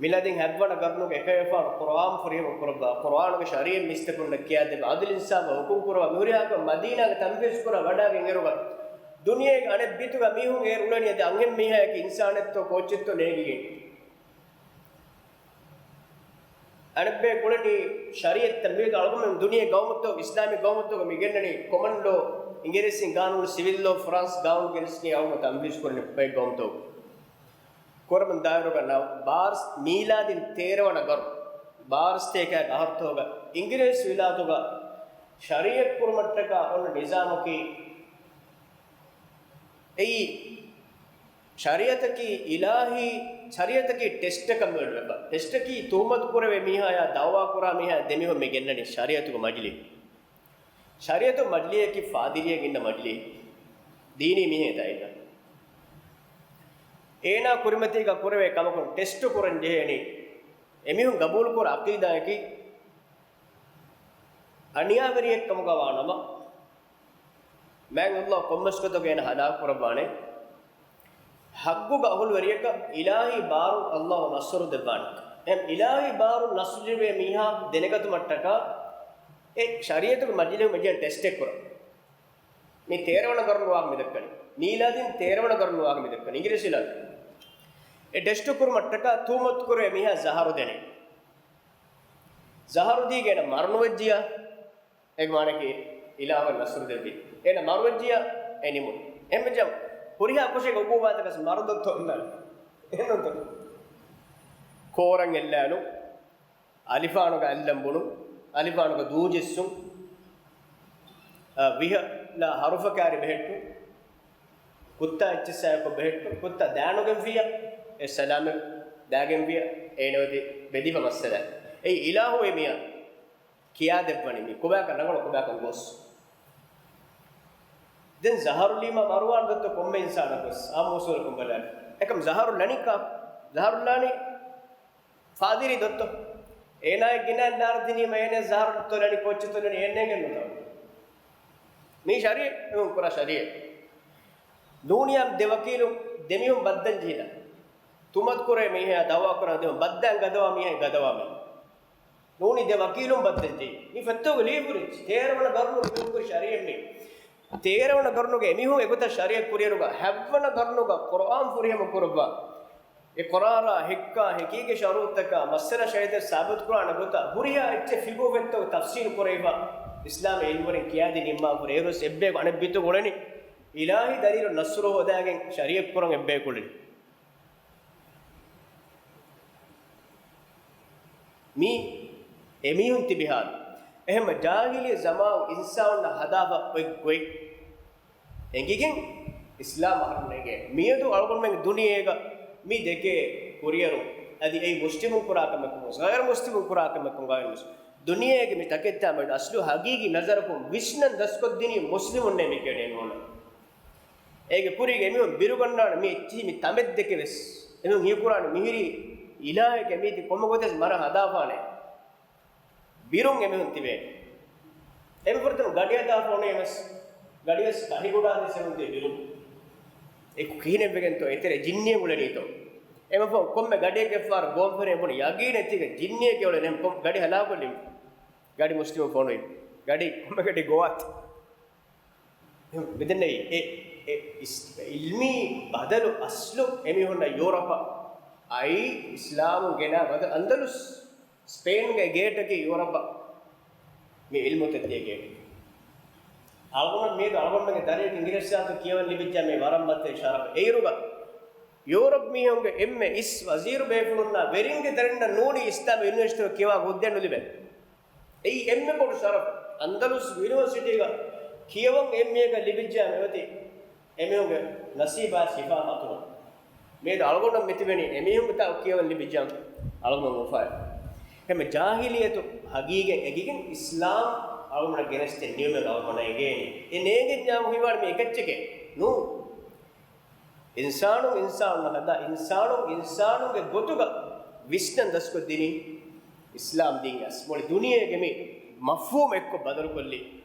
މީލާދީން ހަތްވަނަ ގަރުނުގެ އެކަވެފާނު ޤުރުއާން ފުރިހަމަ ކުރައްވާ، ޤުރުއާނުގެ ޝަރީޢަތް މީސްތަކުންނަށް ކިޔާދެއްވާ، ޢަދުލު އިންސާފަށް ޙުކުމް ކުރައްވާ، މިހުރިހާ ކަމެއް މަދީނާގެ ތަންފީޒު ކުރައްވާ ވަޑައިގެން އިރުގަ ދުނިޔޭގެ އަނެއް ބިތުގަ މީހުން އޭރު އުޅެނީ އަދި އަންހެން މީހާޔަކީ އިންސާނެއްތޯ ކޯއްޗެއްތޯ ނޭނގިގެން. އަނެއްބަޔަކު އުޅެނީ ޝަރީޢަތްތައް. މިއަދު އަޅުގަނޑުމެން ދުނިޔޭ ގައުމުތަކު، އިސްލާމީ ގައުމުތަކު މި ގެންނަނީ ކޮމަން ލޯ، އިނގިރޭސިން ގާނޫނު، ސިވިލް ލޯ، ފްރާންސް ގާނޫނު ގެނެސްގެން އަޅުގަނޑު ތަންފީޒު ކުރަނީ ބައެއް ގައުމުތަކު. ކުރަމުން ދާއިރުގަ ނަ-، ބާރަ-، މީލާދީން ތޭރަ ވަނަ ގަރު، ބާރަ ސަތޭކަ އަހަރުތަކުގަ އިނގިރޭސި ވިލާތުގަ ޝަރީޢަތް ކުރުމަށްޓަކާ އޮންނަ ނިޒާމަކީ، އެއީ ޝަރީޢަތަކީ އިލާހީ، ޝަރީޢަތަކީ ޓެސްޓަކަށް މިއުޅުވެފަ. ޓެސްޓަކީ ތުހުމަތު ކުރެވޭ މީހާޔާ ދައުވާ ކުރާ މީހާ ދެމީހުން މި ގެންނަނީ ޝަރީޢަތުގެ މަޖިލީހެއް. ޝަރީޢަތު މަޖިލީހަކީ ފާދިރިއެއް އިންނަ މަޖިލީހެއް. ދީނީ މީހެއް ދައިންނަ. އޭނާ ކުރިމަތީގަ ކުރެވޭ ކަމަކުން ޓެސްޓު ކުރަން ޖެހޭނީ. އެމީހުން ގަބޫލު ކުރާ ޢަޤީދާއަކީ އަނިޔާވެރިއެއް ކަމުގަ ވާނަމަ، މާތް ﷲ ކޮންމެސް ގޮތަކު އޭނަ ހަލާކު ކުރައްވާނެ. ޙައްޤުގަ އަހުލުވެރިޔަކަށް އިލާހީ ބާރުން ﷲ ނަޞްރު ދެއްވާނެ. އެހެން އިލާހީ ބާރުން ނަޞްރު ލިބޭ މީހާ ދެނެގަތުމަށްޓަކާ އެ ޝަރީޢަތުގެ މަޖިލީހުން މި ޖެހޭ ޓެސްޓެއް ކުރަން. މީ ތޭރަ ވަނަ ގަރުނު ވާހަކަ މި ދައްކަނީ. މީލާދީން ތޭރަ ވަނަ ގަރުނު ވާހަކަ މި ދައްކަނީ. އިނގިރޭސި އިލާހު. އެ ޓެސްޓު ކުރުމަށްޓަކާ ތުހުމަތު ކުރެވޭ މީހާ ޒަހަރު ދޭނެ. ޒަހަރު ދީގެން މަރުނުވެއްޖިޔާ، އޭގެ މާނައަކީ އިލާހު ނަޞްރު ދެއްވި. އޭނަ މަރުވެއްޖިޔާ އެ ނިމުން. އެހެންވެއްޖެ ހުރިހާ ކުށެއްގެ ޢުޤޫބާތަކަށް މަރު ދޮއްތޯ އޮންނާނެ. އެހެންނޫންތޯ؟ ކޯރަން އެއްލާލު، އަލިފާނުގަ އައްލަން ބުނު، އަލިފާނުގަ ދޫޖެއްސުން، އަ، ވިހަ ލާ ހަރުފަ ކާރި ބެހެއްޓު، ކުއްތާ އެއްޗިއްސާއެކު ބެހެއްޓު، ކުއްތާ ދާނުގެންފިޔަ، އެ ސަލާމެއް ދާގެންފިޔަ، އޭނަ އޮތީ ބެދިފަ މައްސަލަ. އެއީ އިލާހު އެ މިޔާ ކިޔާދެއްވަނީ މީ ކޮބާކަށް ރަނގަޅު ކޮބާކަށް ގޯސް. ދެން ޒަހަރު ލީމާ މަރުވާން ދޮއްތޯ ކޮންމެ އިންސާނަކު ވެސް އާއްމު އުސޫލަކުން ބަލާނެ. އެކަމް ޒަހަރު ލަނީ ކާ؟ ޒަހަރު ލާނީ ފާދިރީ ދޮއްތޯ. އޭނާއަށް ގިނަ ނާރަ ދިނީމަ އޭނަ ޒަހަރު ތޮލަނީ ކޯއްޗެއް ތޮލަނީ އޭނައެއް ނޫންތޯ. މީ ޝަރީޢަތް ކުރާ ޝަރީޢަތް. ނޫނިޔާ ދެ ވަކީލު ދެމީހުން ބައްދަން ޖެހިދާ. ތުހުމަތު ކުރޭ މީހާ ދައުވާ ކުރާ ދެމީހުން ބައްދަން ގަދަވާ މީހާ ގަދަވާ މީ. ނޫނީ ދެ ވަކީލުން ބައްދަން ޖެހި. މި ފެއްތޯގެ ލީފުރި ތޭރަ ވަނަ ގަރުނު ބިރުކުރި ޝަރީޢަތް މީ. ތޭރަ ވަނަ ގަރުނުގެ އެމީހުން އެގޮތަށް ޝަރީޢަތް ކުރިއިރުގަ ހަތްވަނަ ގަރުނުގަ ޤުރުއާން ފުރިހަމަ ކުރައްވާ. އެ ޤަރާރާ ހެއްކާ ހެކީގެ ޝަރުޠުތަކާ މައްސަލަ ޝަރީޢަތަށް ސާބިތުކުރާނެ ގޮތަށް ހުރިހާ އެއްޗެއް ފިޤުހު ފެއްތޯގެ ތަފްޞީލު ކުރެވިފަ އިސްލާމީ ޢިލްމުވެރިން ކިޔާދިން ނިންމާފަ އޭރުވެސް އެއްބަޔަކު އަނެއްބިތުގަ އުޅެނީ އިލާހީ ދަލީލު ނަޞްރު ހޯދާގެން ޝަރީޢަތް ކުރަން އެއްބަޔަކު އުޅެނީ. މީ އެމީހުން ތިބި ހާލު. އެހެންމަ ޖާހިލީ ޒަމާނު އިންސާނުންނަށް ހަދާފަ އޮތް ގޮތް އެނގިގެން އިސްލާމް އަހަރުން އެނގޭ. މިއަދު އަޅުގަނޑުމެން ދުނިޔޭގަ މި ދެކޭ ކުރިއެރުން އަދި އެއީ މުސްލިމުން ކުރާ ކަމެއްކަމުން، ޣައިރު މުސްލިމުން ކުރާ ކަމެއްކަމުން، ޣައިރު މުސްލިމުން. ދުނިޔޭގެ މި ތަކެއްޗާ މެދު އަސްލު ހަގީގީ ނަޒަރަކުން ވިސްނަން ދަސްކޮށްދިނީ މުސްލިމުންނޭ މި ކިޔަނީ ނޫން. އޭގެ ކުރީގެ އެމީހުން ބިރުގަންނާނެ މި އެއްޗިހި މި ތަމެއް ދެކެ ވެސް. އެމީހުން ހީކުރާނެ މިހިރީ އިލާހެކޭ މީތި ކޮންމެ ގޮތެއް މަރަށް ހަދާފާނެ. ބިރުން އެމީހުން ތިބޭ. އެމި ފުރަތަމަ ގަޑި ހަދާފަ އޮންނަ އެމެސް ގަޑިވެސް ކަހިގުޑާ ދިސެމުން ތި ބިރުން. އެ ކިހިނެއް ވެގެންތޯ އެތެރެ ޖިންނިއެއް އުޅެނީތޯ. އެމަފަހު ކޮންމެ ގަޑިއެއްގެ ފާރު ގޯންފެރޭ ބުނި ޔަގީނެއް ތީގަ ޖިންނިއެކޭ އުޅެނީ ކޮން ގަޑި ހަލާކުލިން. ގަޑި މުސްލިމު ފޮނުވި. ގަޑި ކޮންމެ ގަޑި ގޮވާތި. މިދެންނެވި އެ، އެ އިސް-، އިލްމީ ބަދަލު އަސްލު އެމީހުންނަށް ޔޫރަޕަށް އައީ އިސްލާމު ގެނާ ބަދަލު އަންދަލުސް ސްޕޭންގެ ގޭޓަކީ ޔޫރަޕަށް މި އިލްމުތައް ދޭ ގޭޓް. އަޅުގަނޑު މިއަދު އަޅުގަނޑުމެންގެ ދަރިއަކަށް އިނގިރޭސި ޒާތު ކިޔަވަން ލިބިއްޖާ މީ ވަރަށް މައްޗަށް ޝަރަފު. އެއިރުގަ ޔޫރަޕް މީހުންގެ އެންމެ އިސް ވަޒީރު ބޭފުޅުންނާ ވެރިންގެ ދަރިންނަށް ނޫނީ އިސްލާމް ޔުނިވަރސިޓީގަ ކިޔަވާ ހުއްދައެއް ނުލިބޭ. އެއީ އެންމެ ބޮޑު ޝަރަފު. އަންދަލުސް ޔުނިވަރސިޓީގަ ކިޔަވަން އެންމެއަކަށް ލިބިއްޖާ މެވަތި އެމީހުންގެ ނަސީބާ ޝިފާ ހަތުރު. މިއަދު އަޅުގަނޑަށް މިތިބެނީ އެމީހުންގެ ތާ ކިޔަވަން ލިބިއްޖަން އަޅުގަނޑު އުފާވެ. އެހެން ޖާހިލިއްޔަތު ހަގީގަތް އެނގިގެން އިސްލާމް އަޅުގަނޑަށް ގެނެސްދޭން ނިޔުމެއް އަޅުގަނޑަށް އެނގޭނީ. އެ ނޭނގެންޏާ ހީވާން މި އެކައްޗެކޭ ނޫން. އިންސާނުން އިންސާނުންނަށް ހަދާ، އިންސާނުން އިންސާނުންގެ ގޮތުގަ ވިސްނަން ދަސްކޮށްދިނީ އިސްލާމް ދީން އަސް. މުޅި ދުނިޔޭގެ މި މަފްހޫމް އެއްކޮށް ބަދަލުކޮށްލީ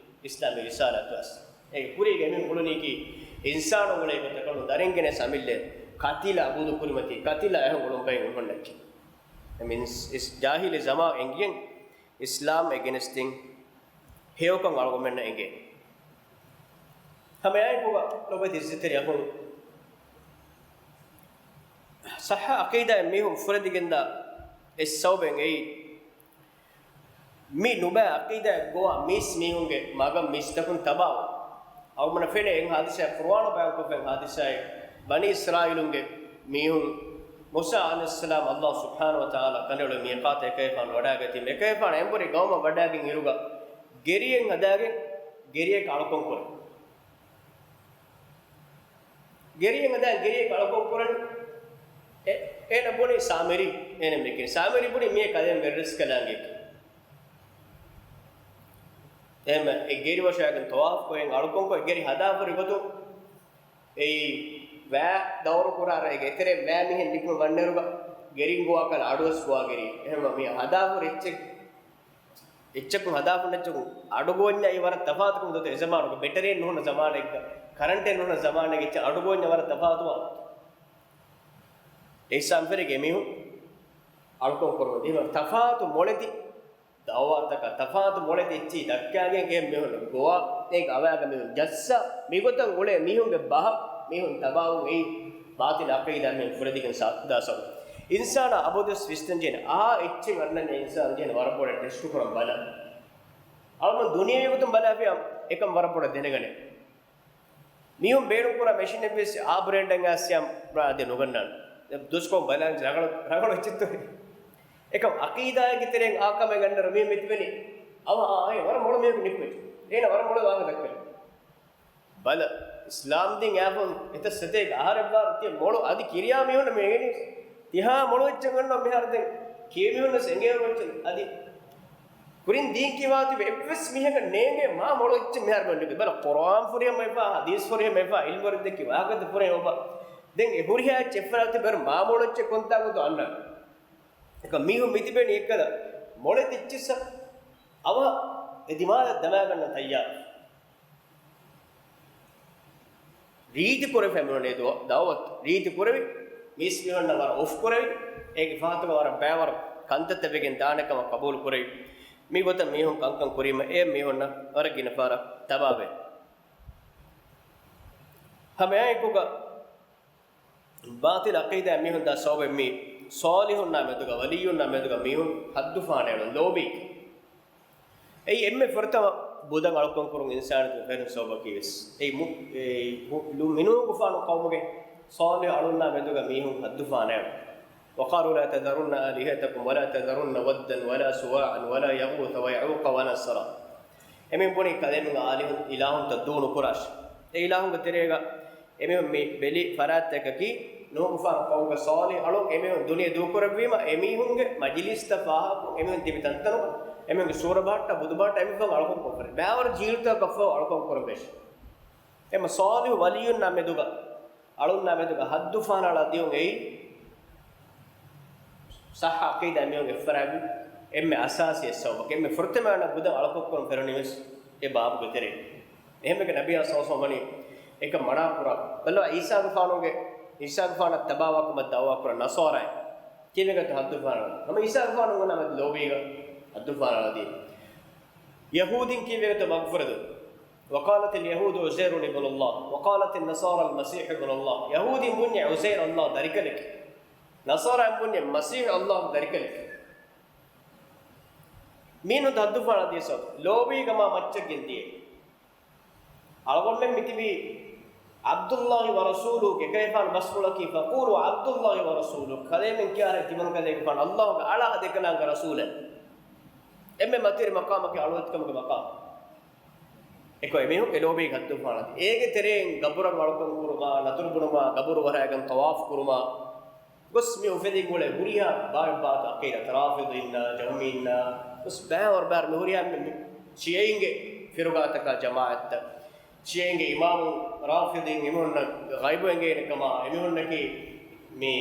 އިސްލާމީ ރިސާލާތު އަސް. އޭގެ ކުރީގަ އެމީހުން އުޅުނީކީ އިންސާނުން އުޅޭ ގޮތަކަށް ނޫން، ދަރިން ގެނެސް އަމިއްލައި ކަތިލާ ބުދު ކުރިމަތީ ކަތިލާ އެހެން އުޅުން ބައި އުޅުންނަކީ. އެ މީންސް އިސް ޖާހިލީ ޒަމާން އެނގިގެން އިސްލާމް އެ ގެނެސްދިން ހެޔޮކަން އަޅުގަމެންނަށް އެނގޭ. ހަމައެއާއެކުގަ ލޮބުވެތި އިއްޒަތްތެރި އަޚުން، ޞައްޙަ ޢަޤީދާއިން މީހުން ފުރެދިގެންދާ އެއް ސަބަބެއް އެއީ، މި ނުބައި ޢަޤީދާއެއް ގޮވާ މީސް މީހުންގެ މަގަށް މީސްތަކުން ތަބާވުން. އަޅުގަނޑަށް ފެނޭ އެއް ޙާދިސާއެއް ޤުރުއާނު ބަޔާންކޮށްފައި ޙާދިސާއެއް، ބަނީ އިސްރާއީލުންގެ މީހުން މޫސާ ޢަލައިހިއްސަލާމް ﷲ ސުބްޙާނަހޫ ވަތަޢާލާ ކަނޑައެޅުއްވި މީޤާތަށް އެކަލޭގެފާނު ވަޑާގަތީމަ، އެކަލޭގެފާނު އެނބުރި ގައުމަށް ވަޑާގެން އިރުގަ ގެރިއެއް ހަދާގެން ގެރިއެއް އަޅުކަން ކުރި. ގެރިއެއް ހަދާ ގެރިއެއް އަޅުކަން ކުރަން އެ-، އޭނަ ބުނި ސާމިރީ، އޭނަ މިކިން ސާމިރީ ބުނި މިއެއް ކަލޭ ވެރިރަސްކަލާނގެ. އެހެންމެ އެ ގެރި ވަށާގެން ޠަވާފު ކޮށް އަޅުކަން ކޮށް ގެރި ހަދާފަ ހުރި ގޮތުން އެއީ ވައި ދައުރު ކުރާ ރޭގެ އެތެރެ ވައި މިހެން ނިކުމެ ވަންނައިރުގަ ގެރިން ގޮވާ ކަލަ އަޑުވެސް ގޮވާ ގެރި. އެހެންމަ މި ހަދާފަ ހުރި އެއްޗެއް އެއްޗަކުން ހަދާފަ ހުރި އެއްޗަކުން އަޑުގޮވަންޏާ ވަރަށް ތަފާތުކަމު ދޮތެ އެ ޒަމާނުގަ ބެޓަރީން ނުހުންނަ ޒަމާނެއްގަ، ކަރަންޓެއް ނުހުންނަ ޒަމާނެއްގަ އެއްޗެއް އަޑުގޮވަންޏާ ވަރަށް ތަފާތުވާ. އެއްސާމްފެރިގެ މީހުން އަޅުކަން ކުރުމަށް ދިން ތަފާތު މޮޅެތި ދައުވާތަކަށް ތަފާތު މޮޅެތި އެއްޗި ދައްކާގެން އެ މީހުން ގޮވާ، އޭގެ އަވާގަ މީހުން ޖައްސާ، މިގޮތަށް އުޅޭ މީހުންގެ ބަހަށް މީހުން ތަބާވުން އެއީ ބާޠިލް ޢަޤީދާ މީހުން ފުރެދިގެން ސާދާ ސަބަބު. އިންސާނާ އަބަދުވެސް ވިސްނަން ޖެހޭނެ، އާ އެއްޗެއް އަންނަންޏާ އިންސާން ޖެހޭނެ ވަރަށް ބޮޑަށް ޓެސްޓު ކުރަން ބަލަން. އަޅުގަނޑު ދުނިޔެވީ ގޮތުން ބަލާފިޔާ އެކަން ވަރަށް ބޮޑަށް ދެނެގަނޭ. މީހުން ބޭނުންކުރާ މެޝިނެއްވެސް އާ ބްރޭންޑެއް އައިސްޔާ ބްރާ އަދި ނުގަންނާނެ. ދުސްކޮށް ބަލާން ރަނގަޅު، ރަނގަޅު އެއްޗެއްތޯ. އެކަމް ޢަޤީދާއެއްގެ ތެރެއިން އާ ކަމެއް ގަންނަރު މީ މެތިވެނީ. އަވަ އާ އޭ ވަރަށް މޮޅު މީހަކު ނިކުމެ. އޭނަ ވަރަށް މޮޅު ވާހަކަ ދައްކަނީ. ބަލަ، އިސްލާމް ދީން އާފަން އެތައް ސަތޭކަ އަހަރެއްވާ ތިޔަ މޮޅު އަދި ކިރިޔާ މީހުންނަށް މި އެނގެނީ. ތިހާ މޮޅު އެއްޗެއް ގަންނަ މިހާރު ދެން ކިޔޭ މީހުންނަސް އެނގޭ އެއްޗެއް އަދި ކުރިން ދީން ކިޔާތިބެ އެއްވެސް މީހަކަށް ނޭނގޭ މާ މޮޅު އެއްޗެއް މިހާރު ބަންނަ. ބަލަ، ޤުރުއާން ފުރިހަމަ އެފާ، ޙަދީސް ފުރިހަމަ އެފާ، ޢިލްމުވެރިން ދެއްކި ވާހަކަތައް ފުރިހަމަ އެބަ. ދެން އެ ހުރިހާ އެއްޗެއް އެއްފަރާތު ބޭރު މާ މޮޅު އެއްޗެއް ކޮންތާކުތޯ އަންނަން. އެކަމް މީހުން މިތިބެނީ އެއްކަލަ މޮޅެތި އެއްޗިއްސަށް އަވަހަށް އެ ދިމާލަށް ދަމާގަންނަ ތައްޔާރު. ރީތި ކުރެވިފައި މިވަނީ ދު-، ދަޢުވަތު ރީތި ކުރެވި، މީސް މީހުންނަށް ވަރަށް އޮފް ކުރެވި، އޭގެ ފަހަތުގަ ވަރަށް ބައިވަރު ކަންތައްތައް ވެގެން ދާނެ ކަމަށް ޤަބޫލު ކުރެވި. މި ގޮތަށް މީހުން ކަންކަން ކުރީމަ އެ މީހުންނަށް ވަރަށް ގިނަ ފަހަރަށް ތަބާވޭ. ހަމައެއާއެކުގަ ބާޠިލް ޢަޤީދާ މީހުން ދާ ސަބަބެއް މީ ޞާލިޙުންނާ މެދުގަ، ވަލިއްޔުންނާ މެދުގަ މީހުން ހައްދުފާނައެޅުން ލޯބީ. އެއީ އެންމެ ފުރަތަމަ ބުދަށް އަޅުކަން ކުރުން އިންސާނަކު ފެނުން ސަބަބަކީ ވެސް. އެއީ މު-، އެއީ ހު-، ލު-، މި ނޫޙުގެފާނު ޤައުމުގެ ޞާލިޙު އަޅުންނާ މެދުގަ މީހުން ހައްދުފާނައެޅުން. وَقَالُوا لَا تَذَرُنَّ آلِهَتَكُمْ وَلَا تَذَرُنَّ وَدًّا وَلَا سُوَاعًا وَلَا يَغُوثَ وَيَعُوقَ وَنَسْرًا. އެމީހުން ބުނި ކަލޭމެންގެ އާލިހުން، އިލާހުންތައް ދޫ ނުކުރާށި. އެ އިލާހުންގެ ތެރޭގަ އެމީހުން މި ބެލި ފަރާތްތަކަކީ، ނޫޙުގެފާނު ޤައުމުގެ ޞާލިޙު އަޅުން އެމީހުން ދުނިޔެ ދޫކުރެއްވީމަ، އެމީހުންގެ މަޖިލީސްތައް ފާހަގަކޮށް، އެމީހުން ތިބި ތަންތަނުގަ، އެމީހުންގެ ސޫރަ ބަހައްޓާ ބުދު ބަހައްޓާ އެމީހުން އަޅުކަން ކޮށްފަ ހުރި. ބައިވަރު ޖީލުތަކަށްފަހު އަޅުކަން ކުރަން ބޭށި. އެމަ ޞާލިޙު ވަލިއްޔުންނާ މެދުގަ، އަޅުންނާ މެދުގަ ހައްދުފާނައަޅާ ދިޔުން އެއީ ޞައްޙަ ޢަޤީދާ މީހުން އެއްފަރާތް އެންމެ އަސާސީ އެއް ސަބަބަކީ. އެންމެ ފުރަތަމަ ވަނަ ބުދަށް އަޅުކަން ކުރަން ފެނުނީ ވެސް އެ ބާބުގެ ތެރޭ. އެހެންވެގެން ނަބިއްޔާ ޞައްލަﷲު ޢަލައިހި ވަސައްލަމަ ވަނީ އެކަން މަނާ ކުރާ. ބައްލަވާ ޢީސާގެފާނުގެ، ޢީސާގެފާނަށް ތަބާވާ ކަމަށް ދަޢުވާ ކުރާ ނަޞާރާއިން. ކީއްވެގެންތޯ ހައްދުފާނަ؟ ހަމަ ޢީސާގެފާނު ވަންނަ މެދު ލޯބީގަ ހައްދުފާނަ ދީ. ޔަހޫދީން ކީއްވެގެންތޯ މަގުފުރެދުން؟ وقالت اليهود عزير ابن الله وقالت النصارى المسيح ابن الله. ޔަހޫދީން ބުންޏޭ ޢުޒައިރު ﷲ ގެ ދަރިކަލެކޭ. ނަޞާރާއިން ބުންޏޭ މަސީޙު ﷲ ގެ ދަރިކަލެކޭ. މީނު ހައްދުފާނަ ދީ ސަބަބު. ލޯބީގަ މާ މައްޗަށް ގެންދިޔަ. އަޅުގަނޑުމެން މިތިބީ ޢަބްދުﷲ ވަރަސޫލު ގެ ކަލޭފާނު ބަސްފުޅަކީ، فقولوا عبد الله ورسوله، ކަލޭމެން ކިޔާރެ ތިމަން ކަލޭގެފާނު ﷲ ގެ އަޅާ އަދެކަލާނގެ ރަސޫލެއް. އެންމެ މަތިވެރި މަޤާމަކީ އަޅުވެތިކަމުގެ މަޤާމު. އެކޮށް އެމީހުން އެ ލޯބީގެ ހައްދުފަހަޅަށް އޭގެ ތެރެއިން ގަބުރަށް އަޅުކަން ކުރުމާ، ނަދުރު ބުނުމާ، ގަބުރު ވަރައިގަން ޠަވާފު ކުރުމާ ގޮސް މި އުފެދިގުޅޭ ހުރިހާ ބާވަތް ރާފިޟީންނާ، ޖަހުމީންނާ ގޮސް ބައިވަރު ބައިވަރު މި ހުރިހާ މި، މި ޝިޔަޢީންގެ ފިރުގާތަކާ ޖަމާޢަތްތައް، ޝިޔަޢީންގެ އިމާމުން ރާފިޟީން އެމީހުންނަށް ޣައިބު އެނގޭނެ ކަމާ، އެމީހުންނަކީ މި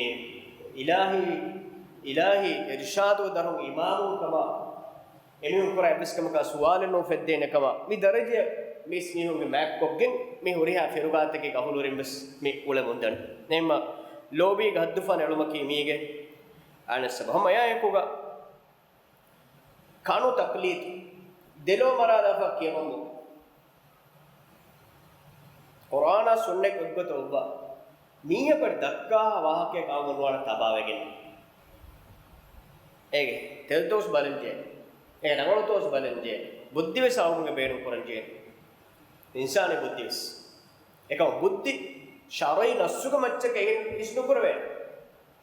އިލާހީ، އިލާހީ އިރްޝާދުގެ ދަށުން އިމާމުން ކަމާ، އެމީހުން ކުރާ އެއްވެސް ކަމަކާ ސުވާލެއް ނުއުފެއްދޭނެ ކަމަށް މި ދަރަޖައަށް މިސް މީހުންގެ މާތްކޮށްގެން މި ހުރިހާ ފިރުގާތަކެއްގެ އަހުލުވެރިން ވެސް މި އުޅެމުންދަނީ. އެހެންމަ ލޯބީގެ ހައްދުފަހަނަ އެޅުމަކީ މީގެ އަނެއް ސަބަބު. ހަމަ އެއާއެކުގަ ކަނު ތަޤްލީދު، ދެލޯ މަރާލާފަ ކިޔަމަންވުން. ޤުރްއާނާ ސުންނަތް އެއްގޮތަށް އޮއްވާ މީހަކު ދައްކާ ވާހަކައެއް އަޅުގަނޑު ނުވާނެ ތަބާވެގެން. އޭގެ ތެދުތައް ވެސް ބަލަން ޖެހޭ. އޭގެ ރަނގަޅުތައް ވެސް ބަލަން ޖެހޭ. ބުއްދި ވެސް އަޅުގަނޑުގެ ބޭނުން ކުރަން ޖެހޭ. އިންސާނީ ބުއްދި ވެސް. އެކަމަކު ބުއްދި ޝަރުޢީ ނައްޞުގެ މައްޗަކަށް އެހެން ހިސް ނުކުރެވޭނެ.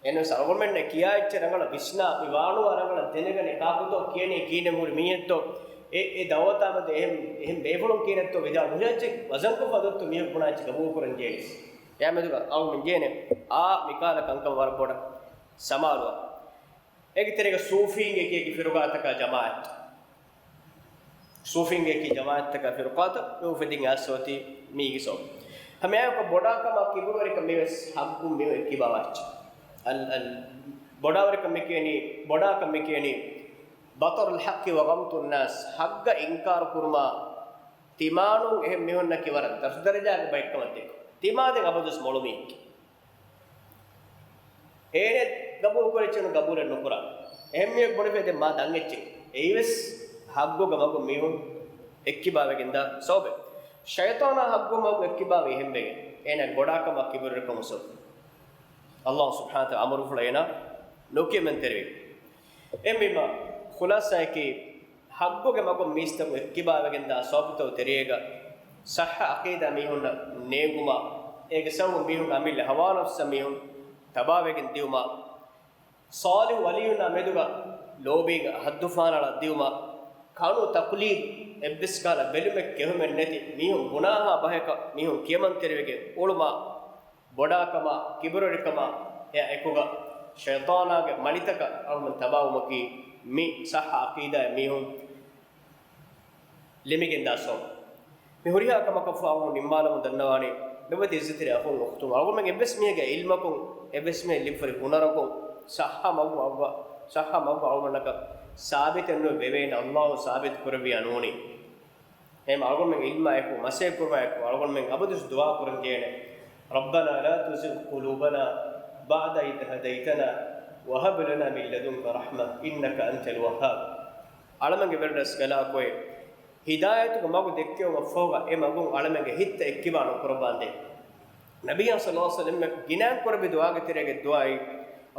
އެހެންވެސް އަޅުގަނޑުމެންނަށް ކިޔާ އެއްޗެއް ރަނގަޅަށް ވިސްނާ، މި ވާނުވާ ރަނގަޅަށް ދެނެގަނެ، ކާކުތޯ ކިޔަނީ، ކިހިނެއް ހުރި މީހެއްތޯ، އެ، އެ ދައުވަތާ މެދު އެހެން، އެހެން ބޭފުޅުން ކިހިނެއްތޯ ވިދާޅު ހުރި އެއްޗެއް ވަޒަންކޮށް ފަދައިން މީހަކު ބުނާ އެއްޗެއް ގަބޫލު ކުރަން ޖެހޭނެ. އެއާ މެދުގަ އަޅުގަނޑު ޖެހޭނެ އާ މިކާލަ ކަންކަން ވަރަށް ބޮޑަށް ސަމާލުވާ. އޭގެ ތެރޭގަ ސޫފީންގެ އެކި އެކި ފިރުގާތަކާ ޖަމާޢަތް. ސޫފީންގެ އެކި ޖަމާޢަތްތަކާ ފިރުޤާތައް މި އުފެދިން އައިސް އޮތީ މީގެ ސަބަބުން. ހަމައެއާއެކު ބޮޑާކަމާ ކިބުރުވެރިކަން މިވެސް ޙައްޤުން މި އެއްކިބާވާ އެއްޗެއް. އަލް، އަލް، ބޮޑާވެރިކަން މި ކިޔަނީ، ބޮޑާކަން މި ކިޔަނީ، بطر الحق وغمط الناس، ޙައްޤަށް އިންކާރު ކުރުމާ، ތިމާނުން އެހެން މީހުންނަކީ ވަރަށް ދަށުދަރަޖާގެ ބައެއްކަމަށް ދެކޮށް، ތިމާ ދެން އަބަދުވެސް މޮޅު މީހެއްގެ. އޭނަ ގަބޫލު ކުރެއްޗެއް ގަބޫލެއް ނުކުރާ. އެހެން މީހަކު ބުނެފޭ ދެން މާ ދަށް އެއްޗެއް. އެއީވެސް ޙައްޤުގެ މަގުން މީހުން އެއްކިބާވެގެންދާ ސަބަބެއް. ޝައިޠާނާ ޙައްޤުގެ މަގުން އެއްކިބާވީ އެހެންވެގެން. އޭނަ ބޮޑާކަމާ ކިބުރުވެރިކަމުގެ ސަބަބުން. ﷲ ސުބްޙާނަހޫ ވަތަޢާލާ އަމުރުފުޅަށް އޭނަ ނުކިޔަމަންތެރިވި. އެހެންވީމާ، ޚުލާޞާއަކީ، ޙައްޤުގެ މަގުން މީސްތަކުން އެއްކިބާވެގެންދާ ސަބަބުތައް ތެރޭގަ ޞައްޙަ ޢަޤީދާ މީހުންނަށް ނޭނގުމާ، އޭގެ ސަބަބުން މީހުން އަމިއްލަ ހަވާނަފްސަށް މީހުން ތަބާވެގެން ދިއުމާ، ޞާލިޙު ވަލިއްޔުންނާ މެދުގަ ލޯބީގެ ހައްދުފަހަނަޅަށް ދިއުމާ، ކަނު ތަޤްލީދު، އެއްވެސް ކަހަލަ ބެލުމެއް ކެހުމެއް ނެތި މީހުން ގުނާހާ ބަހަކަށް މީހުން ކިޔަމަންތެރިވެގެން އުޅުމާ، ބޮޑާކަމާ، ކިބުރުވެރިކަމާ، އެއާ އެކުގަ ޝައިޠާނާގެ މަނިތަކަށް އަޅުގަނޑު ތަބާވުމަކީ މި ޞައްޙަ ޢަޤީދާއެއް މީހުން ލިމިގެންދާ ސަބަބު. މި ހުރިހާ ކަމަކަށްފަހު ނިންމާލަމުން ދަންނަވާނީ، ލޮބުވެތި ޢިއްޒަތްތެރި އަޚުން އުޚްތުން، އަޅުގަނޑުމެން އެއްވެސް މީހެއްގެ ޢިލްމަކުން، އެއްވެސް މީހެއް ލިބިފައި ހުނަރަކުން، ޞައްޙަ މަގު އަޅުގަ-، ޞައްޙަ މަގު އަޅުގަނޑަކަށް ސާބިތެއް ނުވެ ވެވޭނެ، ﷲ ސާބިތު ކުރެއްވިއްޔާ ނޫނީ. އެހެން އަޅުގަނޑުމެން ޢިލްމާއެކު، މަސައްކަތް ކުރުމާއެކު، އަޅުގަނޑުމެން އަބަދުވެސް ދުޢާ ކުރަން ޖެހޭނެ. ربنا لا تزغ قلوبنا بعد إذ هديتنا وهب لنا من لدنك رحمة إنك أنت الوهاب. އަޅަމެންގެ ވެރިރަސްކަލާކޮއެ، ހިދާޔަތުގެ މަގު ދެއްކެވުމަށްފަހުގަ އެ މަގުން އަޅަމެންގެ ހިތްތައް އެއްކިބާ ނުކުރައްވާނދޭ. ނަބިއްޔާ ޞައްލަﷲު ޢަލައިހި ވަސައްލަމަ ގިނައިން ކުރެއްވި ދުޢާގެ ތެރޭގެ ދުޢާއެއް،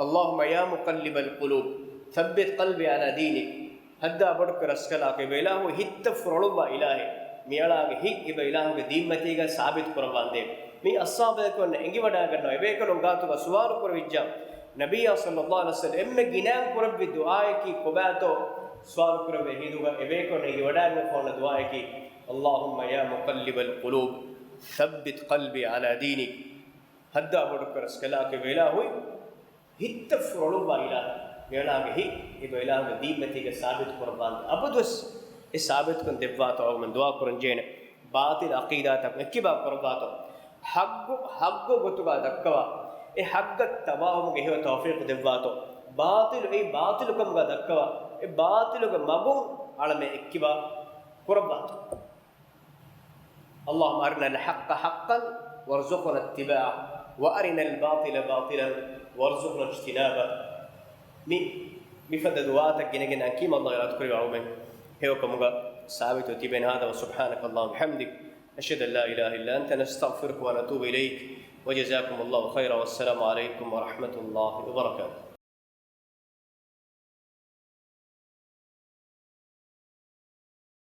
اللهم يا مقلب القلوب ثبت قلبي على دينك. ހައްދާ ބޮޑުކުރެ ރަސްކަލާކޮ އެބަ އިލާހު ހިތްތައް ފުރޮޅުއްވާ އިލާހެއް. މިއަޅާގެ ހިތް އެބަ އިލާހުގެ ދީންމަތީގަ ސާބިތު ކުރައްވާނދޭ. މި އަޞްޙާބުބޭކަލުންނަށް އެނގިވަޑައިގަންނަވާ އެބޭކަލުން ގާތުގަ ސުވާލު ކުރެވިއްޖާ، ނަބިއްޔާ ޞައްލަﷲު ޢަލައިހި ވަސައްލަމަ އެންމެ ގިނައިން ކުރެއްވި ދުޢާއަކީ ކޮބާތޯ؟ ސުވާލު ކުރެވޭ ހިނދުގަ އެބޭކަލުންނަށް އެނގިވަޑައިގަންނަވާ ދުޢާއަކީ، اللهم يا مقلب القلوب ثبت قلبي على دينك. ހައްދާ ބޮޑުކުރެ ރަސްކަލާކޮ އެބަ އިލާހު ހިތްތައް ފުރޮޅުއްވާ އިލާހެއް. މިއަޅާގެ ހިތް އެބަ އިލާހުގެ ދީންމަތީގަ ސާބިތު ކުރައްވާނދޭ. އަބަދުވެސް އެ ސާބިތުކަން ދެއްވާތޯ އަޅުގަނޑުމެން ދުޢާ ކުރަން ޖެހޭނެ. ބާޠިލު ޢަޤީދާތަކުން އެއްކިބާ ކުރައްވާތޯ. ޙައްޤު ޙައްޤު ގޮތުގަ ދައްކަވާ، އެ ޙައްޤަށް ތަބާވުމުގެ ހެޔޮ ތައުފީޤު ދެއްވާތޯ. ބާޠިލު އެއީ ބާޠިލު ކަމުގަ ދައްކަވާ، އެ ބާޠިލުގެ މަގުން އަޅަމެން އެއްކިބާ ކުރައްވާތޯ. اللهم أرنا الحق حقا وارزقنا اتباعه، وأرنا الباطل باطلا وارزقنا اجتنابه. މި، މިފަދަ ދުޢާތައް ގިނަގިނައިން ކީމަ ﷲ އިރާދަކުރެއްވި އަޅުމެން ހެޔޮކަމުގަ ސާބިތު ތިބެން. هذا وسبحانك اللهم وبحمدك، نشهد أن لا إله إلا أنت، نستغفرك ونتوب إليك، وجزاكم الله خيرا، والسلام عليكم ورحمة الله وبركاته.